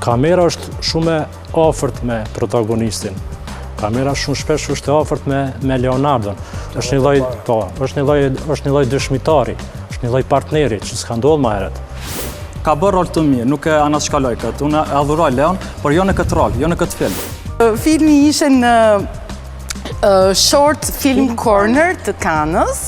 Kamera është shumë e afërt me protagonistin. Kamera shumë shpesh është e afërt me me Leonardon. Është një lloj, po, është një lloj, është një lloj dëshmitari, është një lloj partneri që s'ka ndodhur më herët. Ka bërë rol të mirë, nuk e anashkaloj këtë. Unë e adhuroj Leon, por jo në këtë rol, jo në këtë film. Filmi ishte në Short Film Corner të Kanës,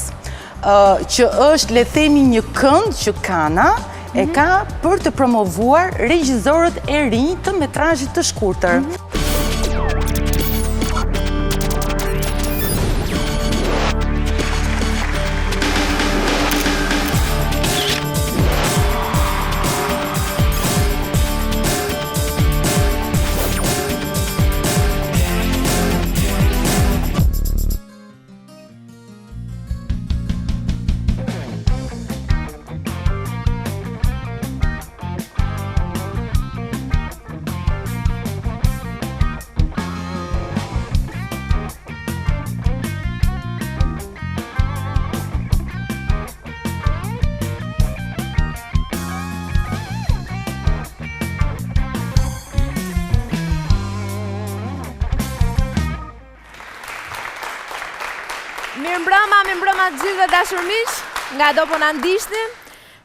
që është le themi një kënd që Kana e mhm. ka për të promovuar regjizorët e rinj të metrazhit të shkurtër. Mhm. Mirëmbrëma, mirëmbrëma të gjithëve të dashur miq, ngado po na ndiqni.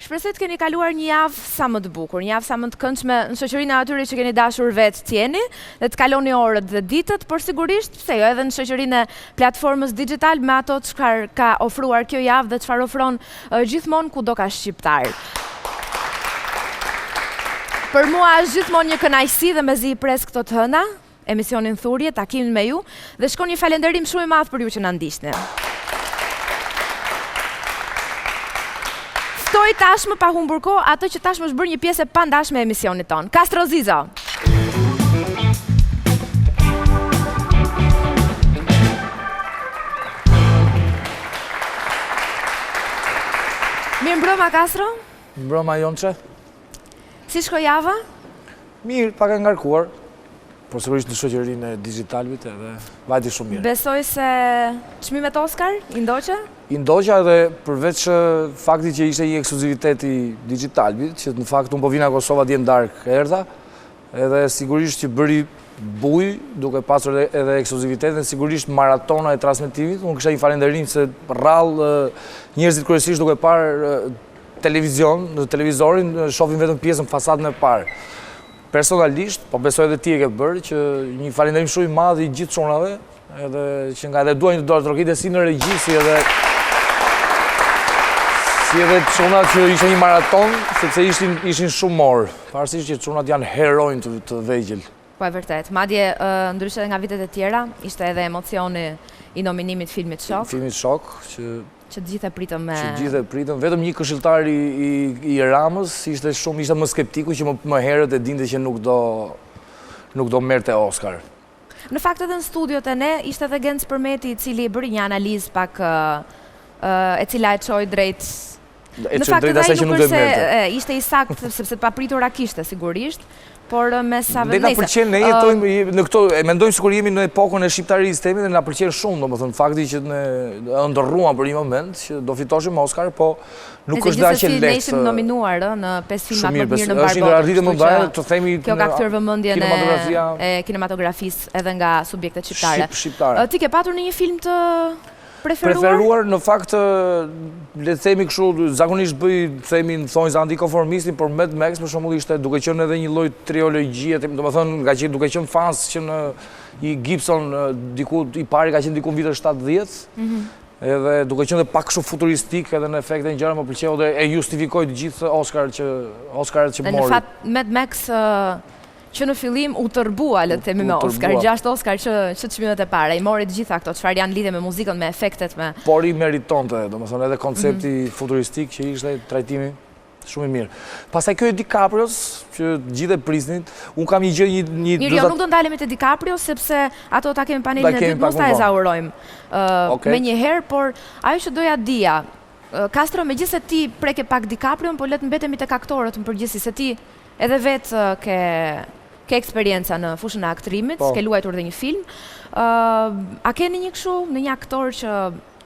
Shpresoj të keni kaluar një javë sa më të bukur, një javë sa më të këndshme në shoqërinë e atyre që keni dashur vetë të jeni dhe të kaloni orët dhe ditët, por sigurisht, pse jo, edhe në shoqërinë e platformës Digitalb me ato çfarë ka ofruar kjo javë dhe çfarë ofron gjithmonë kudo ka shqiptar. Për mua është gjithmonë një kënaqësi dhe mezi i pres këto të hëna, emisionin Thurje, takimin me ju dhe shkon një falënderim shumë i madh për ju që na ndiqni. Ftoj tashmë pa humbur kohë atë që tashmë është bërë një pjesë e pandashme e emisionit tonë. Kastro Zizo. Mirëmbrëma Kastro. Mirëmbrëma Jonçe. Si shkoi java? Mirë, pak e ngarkuar, por sigurisht në shoqërinë e Digitalbit edhe vajti shumë mirë. Besoj se çmimet Oscar i ndoqe? I ndoqa edhe përveç faktit që ishte një ekskluzivitet i Digitalbit, që në fakt unë po vija nga Kosova dje në darkë erdha, edhe sigurisht që bëri bujë, duke pasur edhe ekskluzivitetin, sigurisht maratona e transmetimit, unë kisha një falënderim se rrallë njerëzit kryesisht duke parë televizion, në televizorin, shohin vetëm pjesën fasadën e parë. Personalisht, po besoj edhe ti e ke bërë, që një falënderim shumë i madh i gjithë çunave, edhe që nga edhe dua një duartrokitje si në regji, si edhe si edhe çunat që ishte një maraton, sepse ishin, ishin shumë orë, pavarësisht që çunat janë heronj të, të vegjël. Po e vërtetë. Madje, ndryshe edhe nga vitet e tjera, ishte edhe emocioni i nominimit filmit Shok. Filmit Shok, që Që të gjithë e pritëm me... Që të gjithë e pritëm, vetëm një këshilltar i, i, i Ramës ishte shumë, ishte më skeptiku që më, më herët e dinte që nuk do, nuk do merrte Oscar. Në fakt edhe në studio te ne, ishte edhe Genc Përmeti i cili bëri një analizë pak e cila e çoi drejt E çoi drejt asaj që nuk do e merrte. Ishte i saktë sepse të papritura kishte sigurisht, por me sa Ne na pëlqen, ne jetojmë në këto, e mendojmë sikur jemi në epokën e shqiptarisë themi dhe na pëlqen shumë, domethënë fakti që ne ëndërruam për një moment që do fitoshim Oscar, po nuk është dhe aq e lehtë. Ne ishim nominuar në pesë filmat më të mirë në mbarë botën. Është një arritje më e të themi kjo ka kthyer vëmendjen e kinematografisë edhe nga subjektet shqiptare. Shqiptare. Ti ke patur ndonjë film të preferuar? Preferuar, në fakt, le të themi kështu, zakonisht bëj, themi në thonjëza antikonformistin, por Mad Max për shembull ishte duke qenë edhe një lloj triologjie, domethënë nga që duke qenë fans që në i Gibson diku i pari ka qenë diku në vitet 70, mhm. edhe duke qenë dhe pak kështu futuristik edhe në efekte në gjëra më pëlqeu dhe e justifikoi të gjithë Oscar që Oscarat që mori. Në fakt Mad Max Që në fillim u tërbua, le të themi me Oscar, 6 Oscar që që çmimet e para, i mori të gjitha këto, çfarë janë lidhje me muzikën, me efektet, me Por i meritonte, domethënë edhe koncepti mm -hmm. futuristik që ishte trajtimi shumë i mirë. Pastaj kjo e DiCaprios, që të gjithë e prisnin, unë kam një gjë një një Mirë, jo, nuk do ndalemi te DiCaprio sepse ato ta kemi panelin e dytë, mos ta ezaurojmë. Ë okay. menjëherë, por ajo që doja dija, Kastro, megjithëse ti preke pak DiCaprion, po le të mbetemi tek aktorët në përgjithësi, se ti Edhe vetë ke ke eksperienca në fushën e aktrimit, po. ke luajtur dhe një film. Ë a ke ndonjë kështu, ndonjë aktor që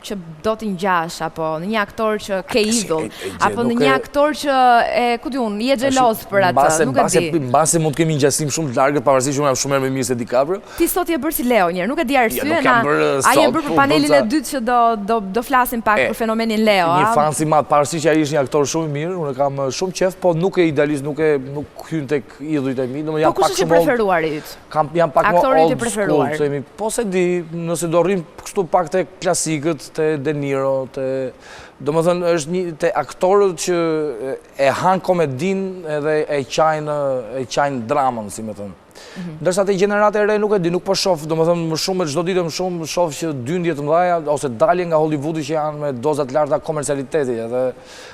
që do t'i ngjash apo në një aktor që ke idhull apo në një aktor që e ku di unë je xheloz për atë, nuk e di. Mbase mund të kemi një ngjasim shumë të largët, pavarësisht që unë jam shumë herë më mirë se DiCaprio. Ti sot je bërë si Leo njëherë, nuk e di arsyen, a je bërë për po, panelin e dytë që do do do flasim pak për fenomenin Leo, a? Një fans i madh, pavarësisht që ai është një aktor shumë i mirë, unë e kam shumë qejf, po nuk e idealizoj, nuk e nuk hyn tek idhujt e mi, domethënë jam po pak shumë. Po kush është i preferuari yt? Kam jam pak më old school, themi, po s'e di, nëse do rrim kështu pak te klasikët, te De Niro, te domethënë është një te aktorët që e han komedinë edhe e qajnë e qajnë dramën, si me thënë. Mhm. Ndërsa te gjenerata e re nuk e di, nuk po shoh, domethënë më shumë çdo ditë më shumë shoh që dyndje të mëdha ose dalje nga Hollywoodi që janë me doza të larta komercialiteti edhe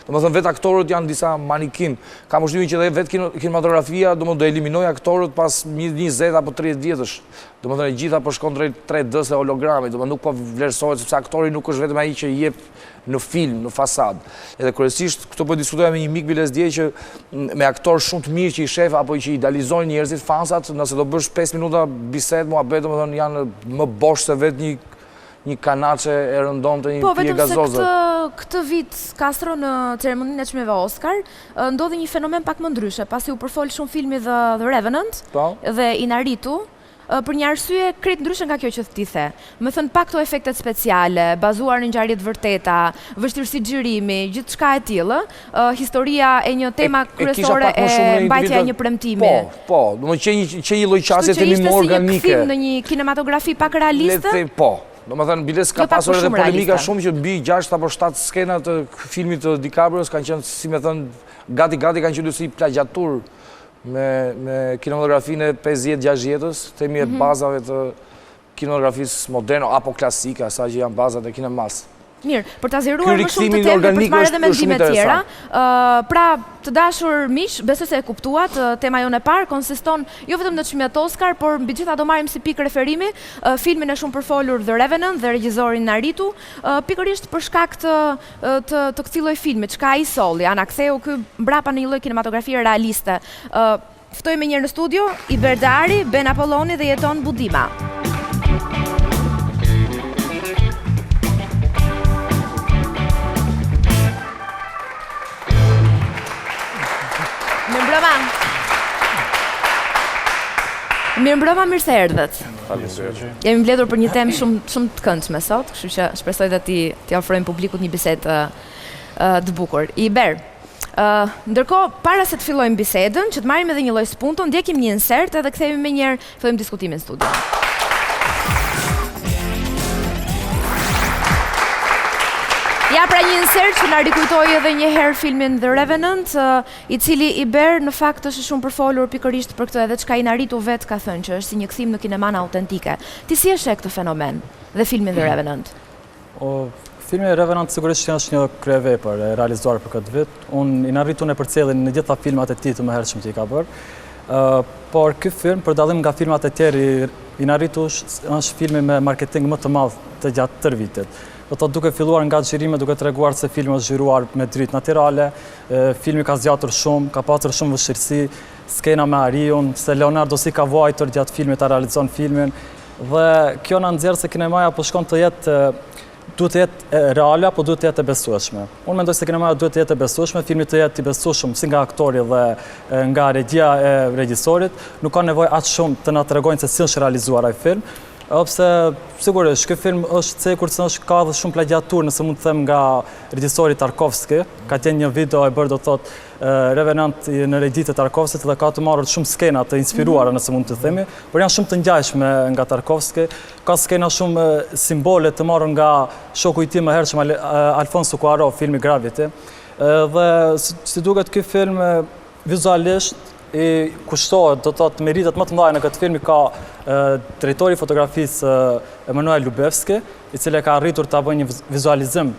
domethënë vetë aktorët janë disa manikin. Kam përshtypjen që dhe vetë kinematografia domethënë do eliminojë aktorët pas 20 apo 30 vjetësh. Domethënë e gjitha po shkon drejt 3D-së e hologramit, domethënë nuk po vlerësohet sepse aktori nuk është vetëm ai që jep në film, në fasadë. Edhe kryesisht këto po diskutoja me një mik biles dje që me aktorë shumë të mirë që i shef apo që idealizojnë njerëzit, fansat, nëse do bësh 5 minuta bisedë, muhabet, domethënë janë më bosh se vetë një një kanaçe e rëndomtë një po, pije gazoze. Po, vetëm se këtë, këtë vit, Kastro në ceremoninë e çmimeve Oscar, ndodhi një fenomen pak më ndryshe, pasi u përfol shumë filmi The, The Revenant po. dhe Inarritu, për një arsye krejt ndryshe nga kjo që ti the. Domethënë pa këto efektet speciale, bazuar në ngjarje të vërteta, vështirësi xhirimi, gjithçka e tillë, historia e një tema kryesore e mbajtja e një premtimi. Po, Po, domethënë qe një qe një lloj qasje themi më organike. Kështu që ishte si një kthim në një kinematografi pak realiste? Le të po. Domethënë biles ka jo pasur edhe polemika shumë që mbi 6 apo 7 skena të filmit të DiCaprios kanë qenë, si me thënë, gati gati kanë qenë si plagjiaturë me me kinematografinë e 50-60-ës, themi e mhm. bazave të kinematografisë moderne apo klasike, asaj që janë bazat e kinemasë. Mirë, për ta zgjeruar më shumë këtë temë dhe për të marrë edhe mendime të tjera, pra të dashur miq, besoj se e kuptuat, tema jonë e parë konsiston jo vetëm në çmimet Oscar, por mbi të gjitha do marrim si pikë referimi filmin e shumë përfolur The Revenant dhe regjisorin Inarritu, pikërisht për shkak të të të këtij lloj filmi, çka ai solli, a na ktheu ky mbrapa në një lloj kinematografie realiste. Ftoj menjëherë në studio, Iber Deari, Ben Apolloni dhe Jeton Budima. Mirëmbrëma. Mirëmbrëma, mirë se erdhët. Faleminderit. Jemi mbledhur për një temë shumë shumë të këndshme sot, kështu që shpresoj dhe t'i t'i ofrojmë publikut një bisedë të bukur. Iber, ndërkohë para se të fillojmë bisedën, që të marrim edhe një lloj spunto, ndjekim një insert edhe kthehemi menjëherë, fillojmë diskutimin në studio. Ja pra një insert që na rikujtoi edhe një herë filmin The Revenant, i cili Iber në fakt është shumë përfolur pikërisht për këtë edhe çka Inarritu vetë ka thënë që është si një kthim në kinemanë autentike. Ti si e sheh këtë fenomen dhe filmin The Revenant? O, filmi Revenant sigurisht që është një kryevepër e realizuar për këtë vit. Unë Inarritun e përcjelli në gjitha filmat e tij të mëhershëm që i ka bërë. Por ky film, për dallim nga filmat e tjerë, Inarritu është filmi me marketing më të madh të gjatë tërë vitit. Do të thotë duke filluar nga xhirimet, duke treguar se filmi është xhiruar me dritë natyrale, filmi ka zgjatur shumë, ka patur shumë vështirësi, skena me ariun, se Leonardo si ka vuajtur gjatë filmit ta realizon filmin, Dhe kjo na nxjerr se kinemaja po shkon të jetë duhet të jetë reale apo duhet të jetë e besueshme. Unë mendoj se kinemaja duhet të jetë e besueshme, filmi të jetë i besueshëm si nga aktori dhe nga regjia e regjisorit, nuk ka nevojë aq shumë të na tregojnë se si është realizuar ai film, edhe pse sigurisht ky film është cekur se është ka edhe shumë plagjiaturë, nëse mund të them nga regjisori Tarkovski, ka qenë një video e bërë do të thotë Revenant në regji të Tarkovskit dhe ka të marrur shumë skena të inspiruara mhm. nëse mund të themi, por janë shumë të ngjashme nga Tarkovski. Ka skena shumë simbole të marrur nga shoku i tij më hershëm Alfonso Cuarón, filmi Gravity. Dhe si duket ky film vizualisht i kushtohet, do të thotë meritat më të mëdha në këtë film i ka drejtori i fotografisë Emanuel Lubezki, i cili ka arritur ta bëjë një vizualizim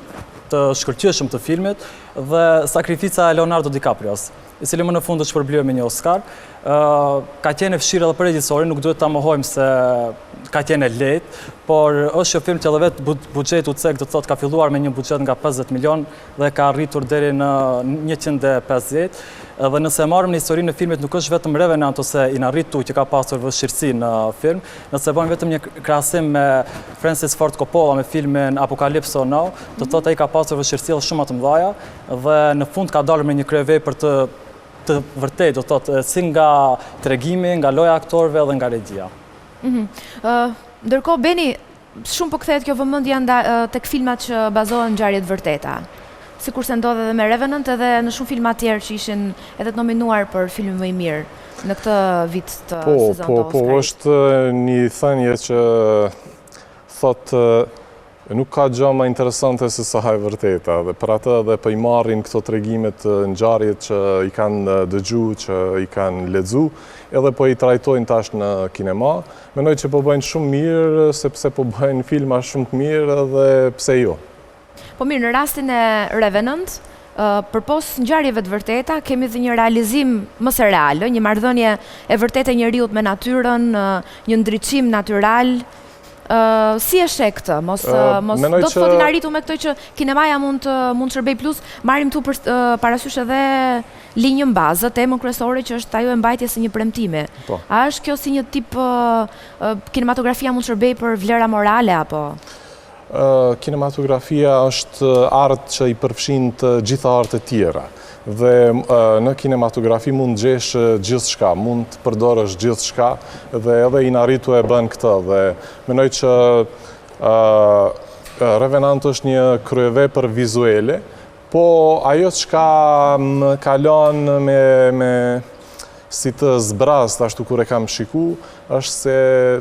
të shkëlqyeshëm të filmit. Dhe sakrifica e Leonardo DiCaprios, i cili më në fund është shpërblyer me një Oscar, ka qenë e vështirë edhe për regjisorin, nuk duhet ta mohojmë se ka qenë e lehtë, por është një film që edhe vetë buxheti u cek, do të thotë ka filluar me një buxhet nga 50 milion dhe ka arritur deri në 150. Edhe nëse e marrim në historinë e filmit nuk është vetëm Revenant ose Inarritu që ka pasur vështirësi në film, nëse bëjmë vetëm një krahasim me Francis Ford Coppola me filmin Apocalypse Now, do të thotë ai ka pasur vështirësi edhe shumë më të mëdha dhe në fund ka dalur me një kryevepër të të vërtetë, do të thotë si nga tregimi, nga loja e aktorëve dhe nga regjia. Mhm. Ndërkohë Beni, Shumë po kthehet kjo vëmendja tek filmat që bazohen në ngjarje të vërteta. Sikurse ndodh edhe me Revenant edhe në shumë filma të tjerë që ishin edhe të nominuar për filmin më i mirë në këtë vit të po, sezon po, të Oscarit. Po, po, është një thënie që thotë nuk ka gjë më interesante se sa e vërteta dhe për atë edhe po i marrin këto tregimet ngjarjet që i kanë dëgju, që i kanë lexu, edhe po i trajtojnë tash në kinema. Mendoj që po bëjnë shumë mirë, sepse po bëjnë filma shumë të mirë dhe pse jo. Po mirë, në rastin e Revenant, përpos ngjarjeve të vërteta, kemi dhe një realizim më se real, një marrëdhënie e vërtetë e njeriut me natyrën, një ndriçim natyral. Si e sheh këtë? Mos mos do të thotë Inarritu me këtë që kinemaja mund të mund të shërbejë plus, marrim këtu për parasysh edhe linjën bazë, temën kryesore që është ajo e mbajtjes së një premtimi. Po. A është kjo si një tip kinematografia mund të shërbejë për vlera morale apo? Kinematografia është art që i përfshin të gjitha artet tjera. Dhe në kinematografi mund të gjesh gjithçka, mund të përdorësh gjithçka dhe edhe Inarritu e bën këtë dhe mendoj që Revenant është një kryevepër vizuele, Po ajo çka më ka lanë me, me si të zbrazët ashtu kur e kam shiku, është se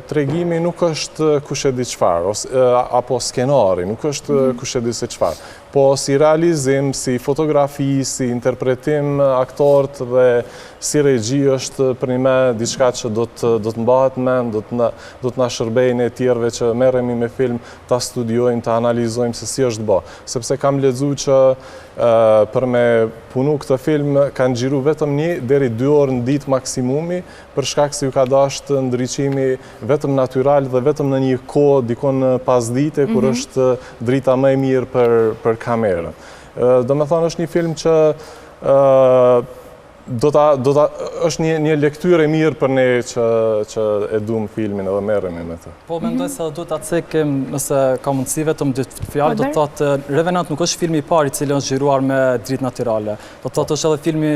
tregimi nuk është kush e di çfarë, apo skenari, nuk është mhm. kush e di se çfarë. Po si realizim, si fotografi, si interpretim aktorët dhe si regji është përnjëme diçka që do të, do të mbahet mend, do të na, do të na shërbejë ne tjerëve që merremi me film, ta studiojmë, ta analizojmë se si është bo. Sepse kam lexu që për me punu këtë film kanë xhiru vetëm një deri dy orë në ditë maksimumi, për shkak se ju ka dashtë ndriçimi vetëm natyral dhe vetëm në një kohë dikun në pasdite kur mhm. është drita më e mirë për për kamerën. Domethënë është një film që do ta do ta është një një lektyrë e mirë për ne që që e duam filmin edhe merremi me të. Po mendoj se duhet ta cekim nëse ka mundësi vetëm dy fjalë, do të thotë Revenant nuk është filmi i parë i cili është xhiruar me dritë natyrale. Do të thotë është edhe filmi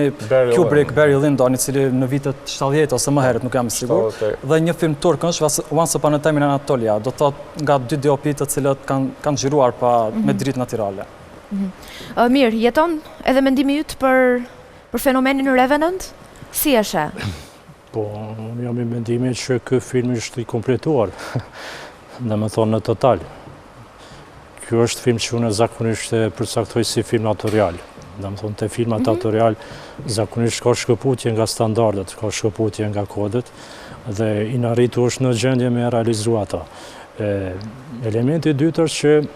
Kubrick, Barry Lyndon, i cili në vitet 70 ose më herët, nuk jam i sigurt. Dhe një film turk është Once Upon a Time in Anatolia, do të thotë nga dy DOP të cilët kanë kanë xhiruar pa me mhm. dritë natyrale. Mhm. Mirë, Jeton edhe mendimi yt për Për fenomenin Revenant, si e sheh? Po, unë jam i mendimit që ky film është i kompletuar, domethënë në total. Kjo është film që unë zakonisht e përcaktoj si film autorial. Domethënë, te filmat mm -hmm. autorial, zakonisht ka shkëputje nga standardet, ka shkëputje nga kodet, dhe Inarritu është në gjendje me realizu ato. E, elementi i dytë është që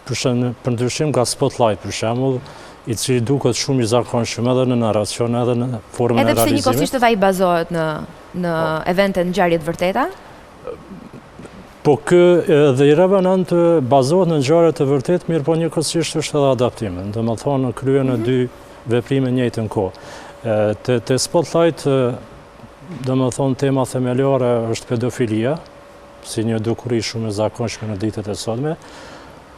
Për shembull, për ndryshim nga Spotlight, për shembull, i cili duket shumë i zakonshëm edhe në narracion, edhe në formën e realizimit. Edhe pse njëkohësisht edhe ai bazohet në në po. evente, në ngjarje të vërteta? Po ky The Revenant bazohet në ngjarje të vërtetë, mirëpo njëkohësisht është edhe adaptim. Domethënë kryen mm -hmm. dy veprime në njëjtën kohë. Te, te Spotlight, domethënë tema themelore është pedofilia, si një dukuri shumë e zakonshme në ditët e sotme,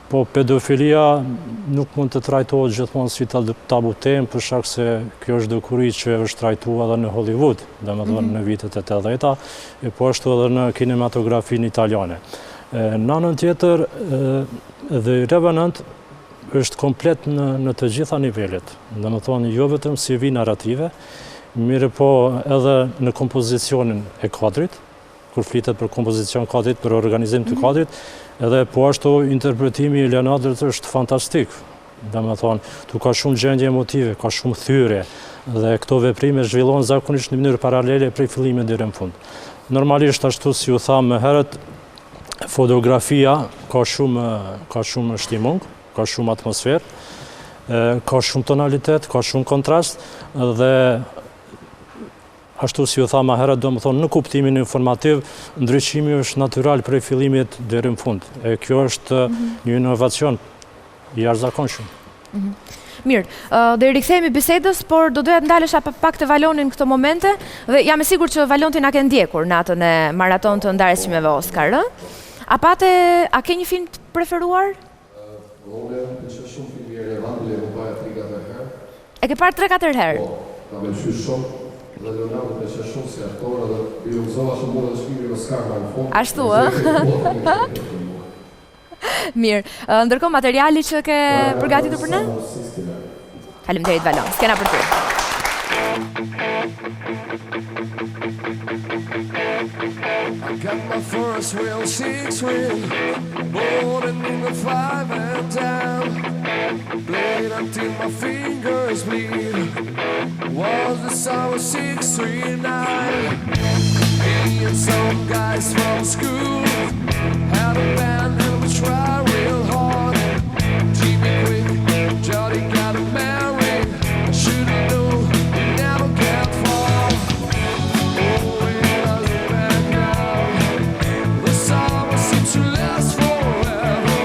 po pedofilia nuk mund të trajtohet gjithmonë si tabu temë, për shkak se kjo është dukuri që është trajtuar edhe në Hollywood, domethënë mm -hmm. në vitet e 80-ta, e po ashtu edhe në kinematografinë italiane. Në anën tjetër, The Revenant është komplet në, në të gjitha nivelet, domethënë jo vetëm si vijë narrative, mirëpo edhe në kompozicionin e kadrit, kur flitet për kompozicion kadrit, për organizim të mhm. kadrit, edhe po ashtu interpretimi i Leonardos është fantastik. Domethënë, tu ka shumë gjendje emotive, ka shumë thyerje, dhe këto veprime zhvillohen zakonisht në mënyrë paralele prej fillimit deri në fund. Normalisht, ashtu si u tha më herët, fotografia ka shumë, ka shumë stimung, ka shumë atmosferë. Ka shumë tonalitet, ka shumë kontrast dhe ashtu si u tha ma herët, domethënë, në kuptimin informativ, ndriçimi është natyral prej fillimit deri në fund. E kjo është mhm. një inovacion i jashtëzakonshëm. Mhm. Mirë, do i rikthehemi bisedës, por do doja të ndalesha pak te Valoni në këto momente dhe jam e sigurt që Valon ti na ke ndjekur natën e maratonë të ndarjes së çmimeve Oscar, ë? A pate, a ke një film të preferuar? Unë më pëlqen shumë filmi i Revenant, e kam parë 3-4 herë. E ke parë 3-4 herë? Po, më pëlqeu shumë dhe Leonardo më pëlqen shumë si aktor edhe i gëzova shumë mori çmimin Oscar më në fund. Ashtu, ë? Mirë. Ndërkohë materiali që ke përgatitur për ne? Faleminderit Valon. Skena për ty. I got my first real six string, bought it in the five and ten. Played until my fingers bleed. Was the summer '69? Me and some guys from school had a band and we tried real hard. Jimmy quit, Johnny got married. I should've known we'd never get far. Oh, when I look back now, the summer seems to last forever.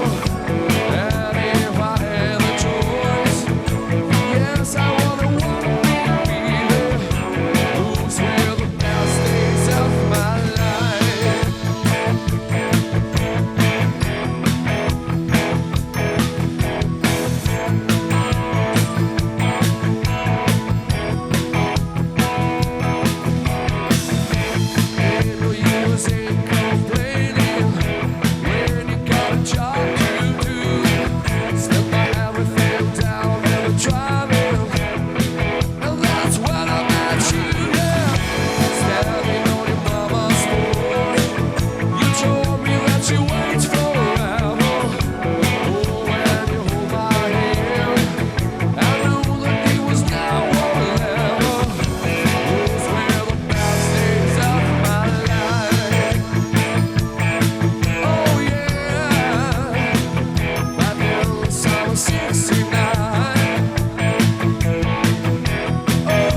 And if I had the choice, yes, I wanna wanna be there. Those were the best days of my life. Ain't no use in complaining when you got a job to do. Spent my everything down in the driving, and that's when I met you. Yeah, standing on your mama's porch, you told me that you wait forever. Oh, when you hold my hand, I knew that it was now or never. Those were the best days of my life. Oh yeah, back in the summer '69. Oh,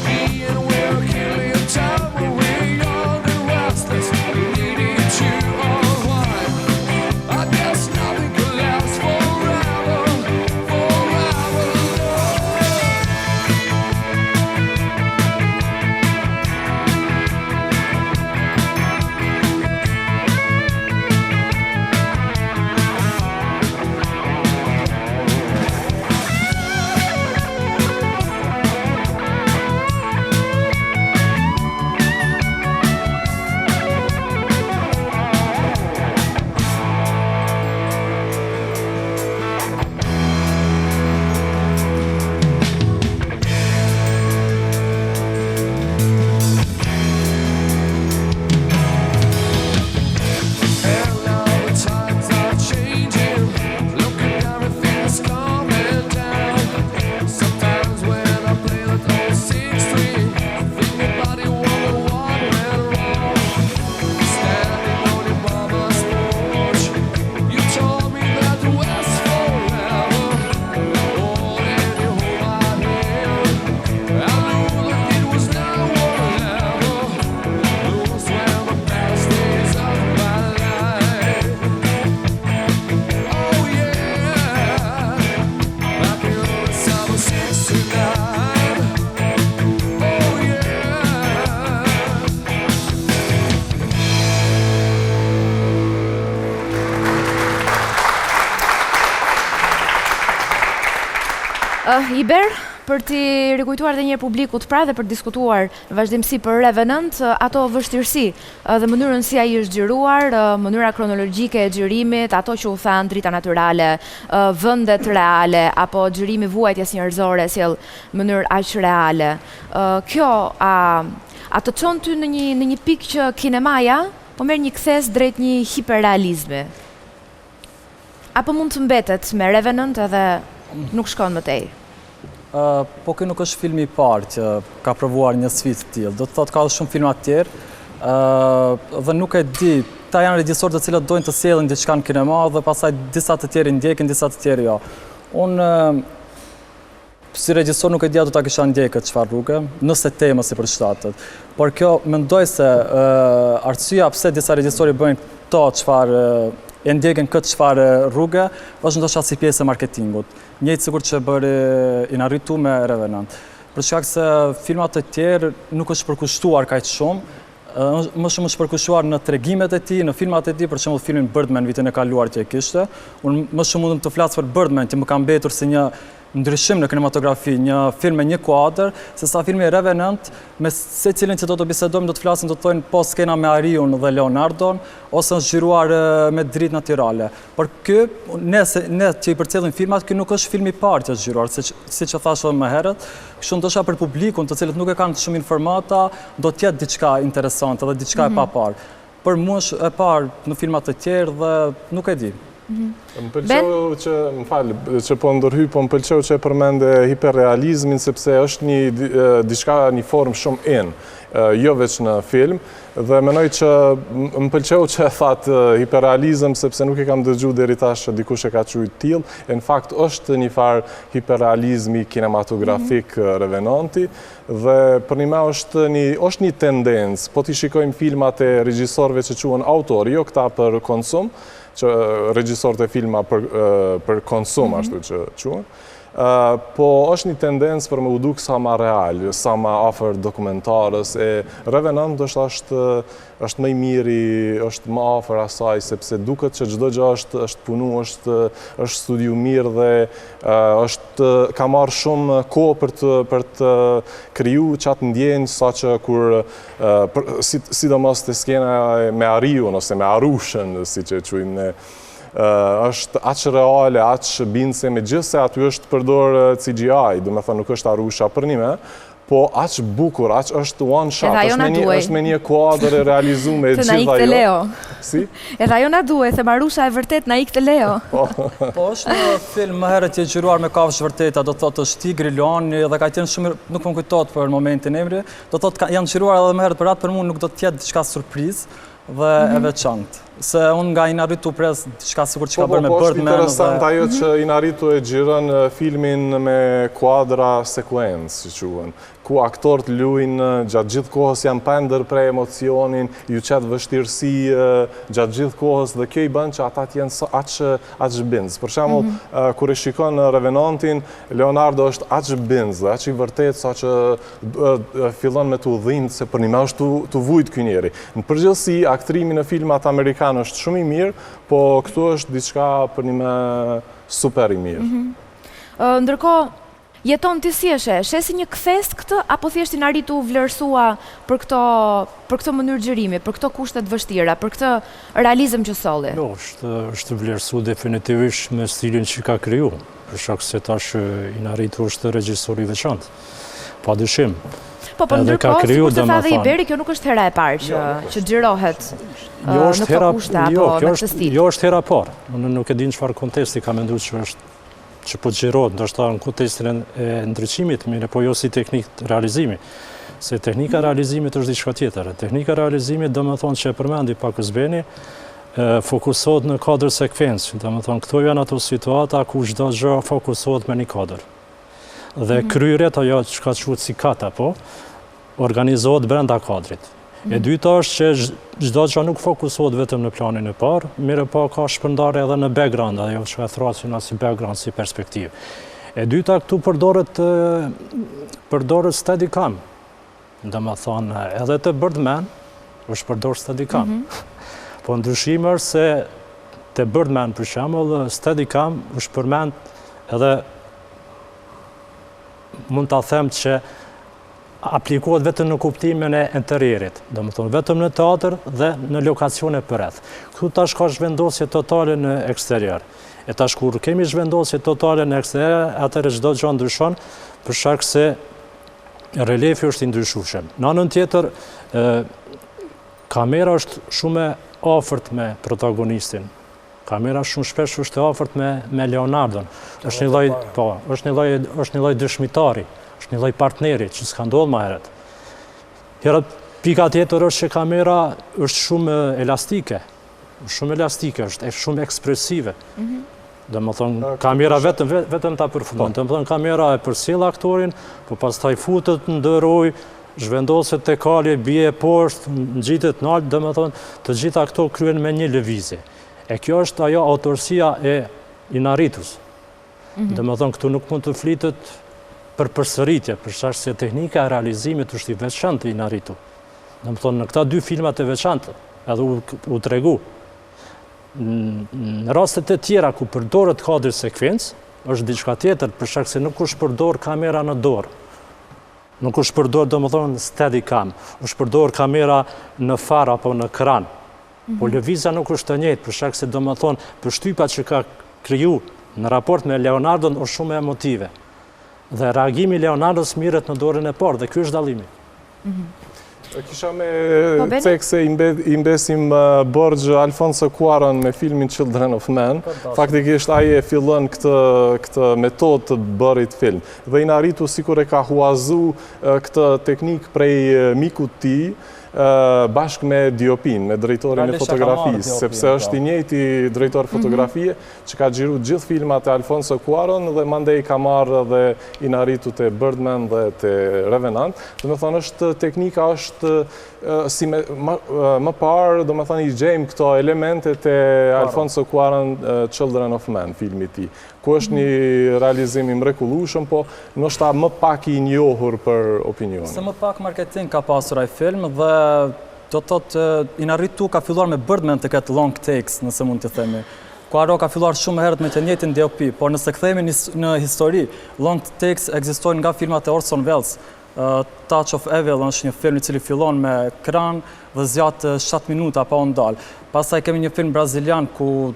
me and we're killing time when we're young and restless. We needed to unwind. I guess nothing could last forever, forever. No. And now the times are changing. Look at everything's coming down. Sometimes when I play that old 6-3, I think about you wonder what went wrong. Standing on your mama's porch, you told me that the West forever. Oh, and you hold my hand. I knew that it was now or never. Those were the best days of my life. Oh yeah, back in the summer '69. Oh yeah. Uh, Iber, për t'i rikujtuar edhe një herë publikut pra dhe për të diskutuar në vazhdimësi për Revenant, ato vështirësi dhe mënyrën si ai është xhiruar, mënyra kronologjike e xhirimit, ato që u thanë drita natyrale, vendet reale apo xhirimi i vuajtjes njerëzore sjell mënyrë aq reale. Kjo a a të çon ty në një në një pikë që kinemaja po merr një kthesë drejt një hiperrealizmi? Apo mund të mbetet me Revenant edhe nuk shkon më tej? Po ky nuk është filmi i parë që ka provuar një sfidë të tillë. Do të thotë ka edhe shumë filma të tjerë, dhe nuk e di. Këta janë regjisorë të cilët dojnë të sjellin diçka në kinema dhe pastaj disa të tjerë i ndjekin, disa të tjerë jo. Unë si regjisor nuk e di a do ta kisha ndjekë këtë çfarë rruge, nëse temës i përshtatet. Por kjo mendoj se arsyeja pse disa regjisorë i bëjnë këto çfarë e ndjekin këtë çfarë rruge, është ndoshta si pjesë e marketingut. Njëjtë sikur që bëri Inarritu me Revenant. Për shkak se filmat e tjerë nuk është përkushtuar kaq shumë, më shumë është përkushtuar në tregimet e tij, në filmat e tij, për shembull filmin Birdman vitin e kaluar që e kishte. Unë më shumë mundem të flas për Birdman, që më ka mbetur si një ndryshim në kinematografi, një film me një kuadër, se sa filmi Revenant, me secilin që do të bisedojmë, do të flasim, do të thojnë po skena me Ariun dhe Leonardon, ose është xhiruar me dritë natyrale. Por ky, ne, ne që i përcjellim filmat, ky nuk është filmi i parë që është xhiruar, siç, siç e thashë edhe më herët, kështu ndoshta për publikun, të cilët nuk e kanë shumë informata, do të jetë diçka interesante dhe diçka e mhm. paparë. Për mua është e parë në filmat të tjerë dhe nuk e di. Mhm. Më pëlqeu që, më fal, që po ndërhyj, po më pëlqeu që e përmende hiperrealizmin, sepse është një diçka, një formë shumë in, jo veç në film, dhe mendoj që më pëlqeu që e thatë hiperrealizëm, sepse nuk e kam dëgju deri tash që dikush e ka qujtë tillë, e në fakt është një farë hiperrealizmi kinematografik mhm. Revenanti, dhe përnjëmend është një, është një tendencë, po t'i shikojmë filmat e regjisorëve që quhen autor, jo këta për konsum, që regjisorët e filma për, për konsum, mhm. ashtu që quhen, po është një tendencë për me u duk sa ma real, sa ma afër dokumentarës, e Revenant është është, është më i miri, është më afër asaj, sepse duket që çdo gjë është, është punu, është, është studiu mirë dhe është, ka marrë shumë kohë për të, për të kriju qatë ndjenjë, sa që kur sidomos te skena me Ariun ose me Arushën, siç e quajmë ne, është aq reale, aq bindëse, megjithëse aty është përdor CGI, domethënë nuk është Arusha përnime, po aq bukur, aq është one shot, është me një, është me një kuadër e realizume e gjitha ajo. Leo. Si? Edhe ajo na duhej, se Arusha e vërtet na ikte Leo. Po. po është një film më herët që xhiruar me kafshë vërteta, do thotë është tigri, luani dhe ka qenë shumë, nuk më kujtohet për momentin emri, Do thotë janë xhiruar edhe më herët për atë për mua nuk do të jetë diçka surprizë dhe e mhm. veçantë. Se unë nga Inarritu pres diçka sikur që ka po, bërë me po, po, Birdman. Po, është interesant ajo që mhm. Inarritu e xhiron filmin me kuadra sekuencë, që quhen, ku aktorët luajnë gjatë gjithë kohës janë pa ndërpre emocionin, ju qet vështirësi gjatë gjithë kohës dhe kjo i bën që ata të jenë aq aq bindës. Për shembull, mhm. kur e shikon Revenantin, Leonardo është aq bindës dhe aq i vërtetë sa që fillon me t'u dhimbë se përnime është tu vujt ky njeri. Në përgjithësi, aktrimi në filmat amerikanë është shumë i mirë, po këtu është diçka përnime super i mirë. Mhm. Ndërkohë, Jeton ti si e sheh? Sheh si një kthesë këtë apo thjesht Inarritu u vlerësua për këto për këtë mënyrë xhirimi, për këto kushte të vështira, për këtë realizëm që solli? Jo, është është vlerësu definitivisht me stilin që ka kriju. Për shkak se tash Inarritu është regjisor i veçantë. Pa dyshim. Po, po ndërkohë, sikurse tha dhe Iberi, kjo nuk është hera e parë që jo, që xhirohet jo, në këto kushte apo jo, me këtë stil. Jo, është hera e parë. Unë nuk e di në çfarë kontesti ka menduar që është që po xhirohet, ndoshta në kontestin e ndriçimit, mirëpo jo si teknikë realizimi. Se teknika e realizimit është diçka tjetër. Teknika e realizimit, domethonë që e përmendi pak Beni, fokusohet në kuadër sekuencë. Domethonë, këto janë ato situata ku çdo gjë fokusohet me një kuadër. Dhe mhm. kryerjet, ajo çka quhet si cut, apo, organizohet brenda kuadrit. E mhm. dyta është që çdo gjë nuk fokusohet vetëm në planin e parë, mirëpo ka shpërndarje edhe në background, ajo çka e thërrasim si background, si perspektivë. E dyta këtu përdoret, përdoret steadicam, domethonë, edhe te Birdman, është përdor steadicam. Mm -hmm. Po ndryshimi është se te Birdman, për shembull, steadicam është përmend edhe mund ta them që aplikohet vetëm në kuptimin e interierit, domethonë vetëm në teatr dhe në lokacione përreth. Këtu tash ka zhvendosje totale në eksterior. E tash kur kemi zhvendosje totale në eksterior, atëherë çdo gjë ndryshon, për shkak se reliefi është i ndryshueshëm. Në anën tjetër, kamera është shumë e afërt me protagonistin. Kamera shumë shpesh është e afërt me me Leonardon. Është një lloj, po, është një lloj, është një lloj dëshmitari, është një lloj partneri që s'ka ndodhur më herët. Hera pika tjetër është që kamera është shumë elastike. Shumë elastike është, e shumë ekspresive. Mhm. Domethënë, kamera vetëm, vetëm ta përfundon. Po. Domethënë, kamera e përcjell aktorin, po pastaj futet ndër ujë, zhvendoset te kali, bie poshtë, ngjitet nalt, domethënë, të gjitha këto kryhen me një lëvizje. E kjo është ajo autorësia e Inarritus. Mhm. Domethënë, këtu nuk mund të flitet për përsëritje, për shkak se teknika e realizimit është i veçantë i Inarritu. Domethënë, në këta dy filmat e veçantë, edhe u, u tregu. Në rastet e tjera ku përdoret kadri sekuencë, është diçka tjetër, për shkak se nuk është përdor kamera në dorë. Nuk është përdor, domethënë, steadicam, është përdor kamera në far apo në kran. Po mhm. lëvizja nuk është e njëjtë, për shkak se domethënë, përshtypja që ka kriju në raport me Leonardon është shumë emotive. Dhe reagimi i Leonardos mirret në dorën e parë, dhe ky është dallimi. Mhm. Kisha me po, cek se i mbesim uh, borxh Alfonso Cuaron me filmin Children of Men. Po, Faktikisht ai e fillon këtë, këtë metodë të bërit film. Dhe Inarritu sikur e ka huazu uh, këtë teknikë prej uh, mikut tij, bashkë me DOP-in, me drejtorin e fotografisë, sepse është i po. njëjti drejtor mhm. fotografie që ka xhiru gjithë filmat e Alfonso Cuaron dhe mandej ka marrë dhe Inarritu te Birdman dhe te Revenant. Domethënë, është teknika është si me, më parë, domethënë, i gjejmë këto elemente te Alfonso Cuaron Children of Men, filmi i tij ku është një realizim i mrekullueshëm, po ndoshta më pak i njohur për opinionin. Se më pak marketing ka pasur ai film dhe do të thotë Inarritu ka filluar me Birdman të ketë long takes, nëse mund të themi. Cuarón ka filluar shumë më herët me të njëjtin DOP, por nëse kthehemi në histori, long takes ekzistojnë nga filmat e Orson Welles. Touch of Evil është një film i cili fillon me kran dhe zgjat 7 minuta pa u ndal. Pastaj kemi një film brazilian ku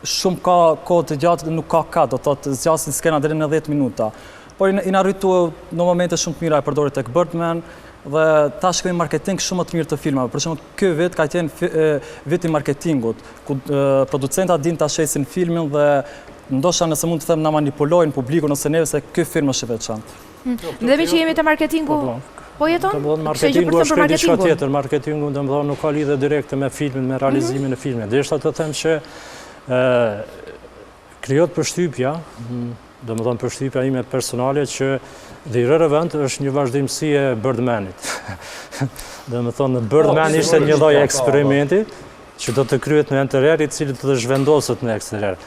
shumë ka kohë të gjatë nuk ka cut, do të thotë zgjasin skena deri në 10 minuta. Por Inarritu në momente shumë të mira e përdori tek Birdman dhe tash kemi marketing shumë më të mirë të filmave. Për shembull, ky vit ka qenë vit i marketingut, ku producentat dinë ta shesin filmin dhe ndoshta nëse mund të them na manipulojnë publikun ose neve se ky film është i veçantë. Hmm. Dhe meqë jemi te marketingu, po, po. po jeton? Domethënë, marketingu është krejt diçka tjetër. Marketingu, domethënë, nuk ka lidhje direkte me filmin, me realizimin mhm. e filmit. Deshta të them që krijohet përshtypja, hmm, domethënë përshtypja ime personale që The Irreverent është një vazhdimësi e Birdmanit. Domethënë, Birdman po, ishte një lloj eksperimenti që do të kryhet në interier, i cili do të zhvendoset në eksterier.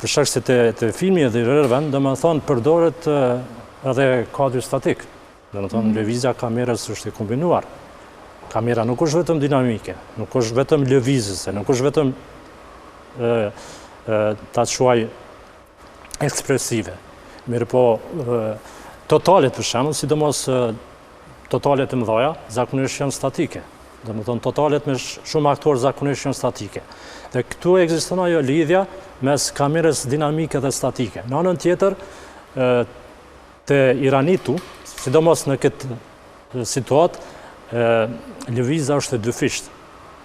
Për shkak se te, te filmi The Irreverent, domethënë, përdoret edhe kadri statik. Domethënë, mm -hmm. lëvizja e kamerës është e kombinuar. Kamera nuk është vetëm dinamike, nuk është vetëm lëvizëse, nuk është vetëm e, e, ta quaj ekspresive. Mirëpo, e, totalet për shembull, sidomos Totalet e mëdhaja zakonisht janë statike. Domethënë, totalet me shumë aktorë zakonisht janë statike. Dhe këtu ekziston ajo lidhja mes kamerës dinamike dhe statike. Në anën tjetër, te Inarritu, sidomos në këtë situatë, lëvizja është e dyfishtë.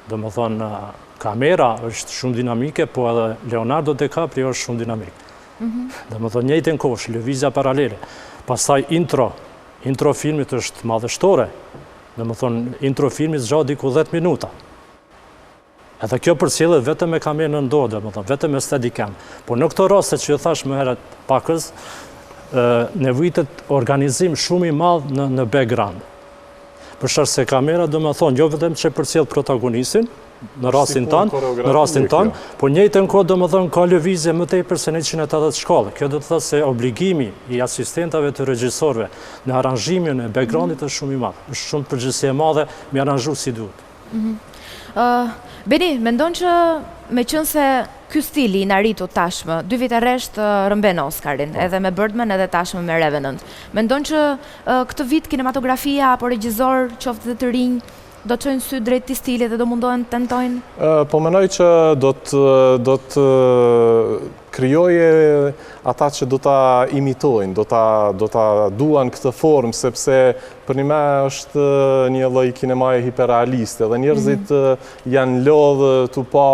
Domethënë, kamera është shumë dinamike, po edhe Leonardo DiCaprio është shumë dinamik. Mhm. Domethënë, njëjtën kohë, lëvizja paralele. Pastaj intro, Intro filmit është madhështore, domethënë, intro filmit zgjat diku 10 minuta. Edhe kjo përcillet vetëm me kamerën në dorë, domethënë, vetëm me steadicam. Po në këto raste që ju thashë më herët pakëz, nevojitet organizim shumë i madh në, në background. Për shkak se kamera, domethënë, jo vetëm që përcjell protagonistin, në rastin tonë, në rastin tonë, po njëjtën kohë domethënë ka lëvizje më tepër se 180 shkallë. Kjo do të thotë se obligimi i asistentave të regjisorëve në aranzhimin e backgroundit është shumë i madh. Është shumë përgjegjësi e madhe me aranzhu si duhet. Mhm. Beni, mendon që meqenëse ky stil i Inarritut tashmë, dy vite rresht rrëmben Oscarin, po. edhe me Birdman edhe tashmë me Revenant. Mendon që këtë vit kinematografia apo regjisorë, qoftë dhe të rinj, Do të çojnë sytë drejt këtij stili dhe do mundohen të tentojnë? Po mendoj që do të do të krijojë ata që do ta imitojnë, do ta do ta duan këtë formë sepse përnjëme është një lloj kinemaje hiperrealiste dhe njerëzit mm -hmm. janë lodhë tu pa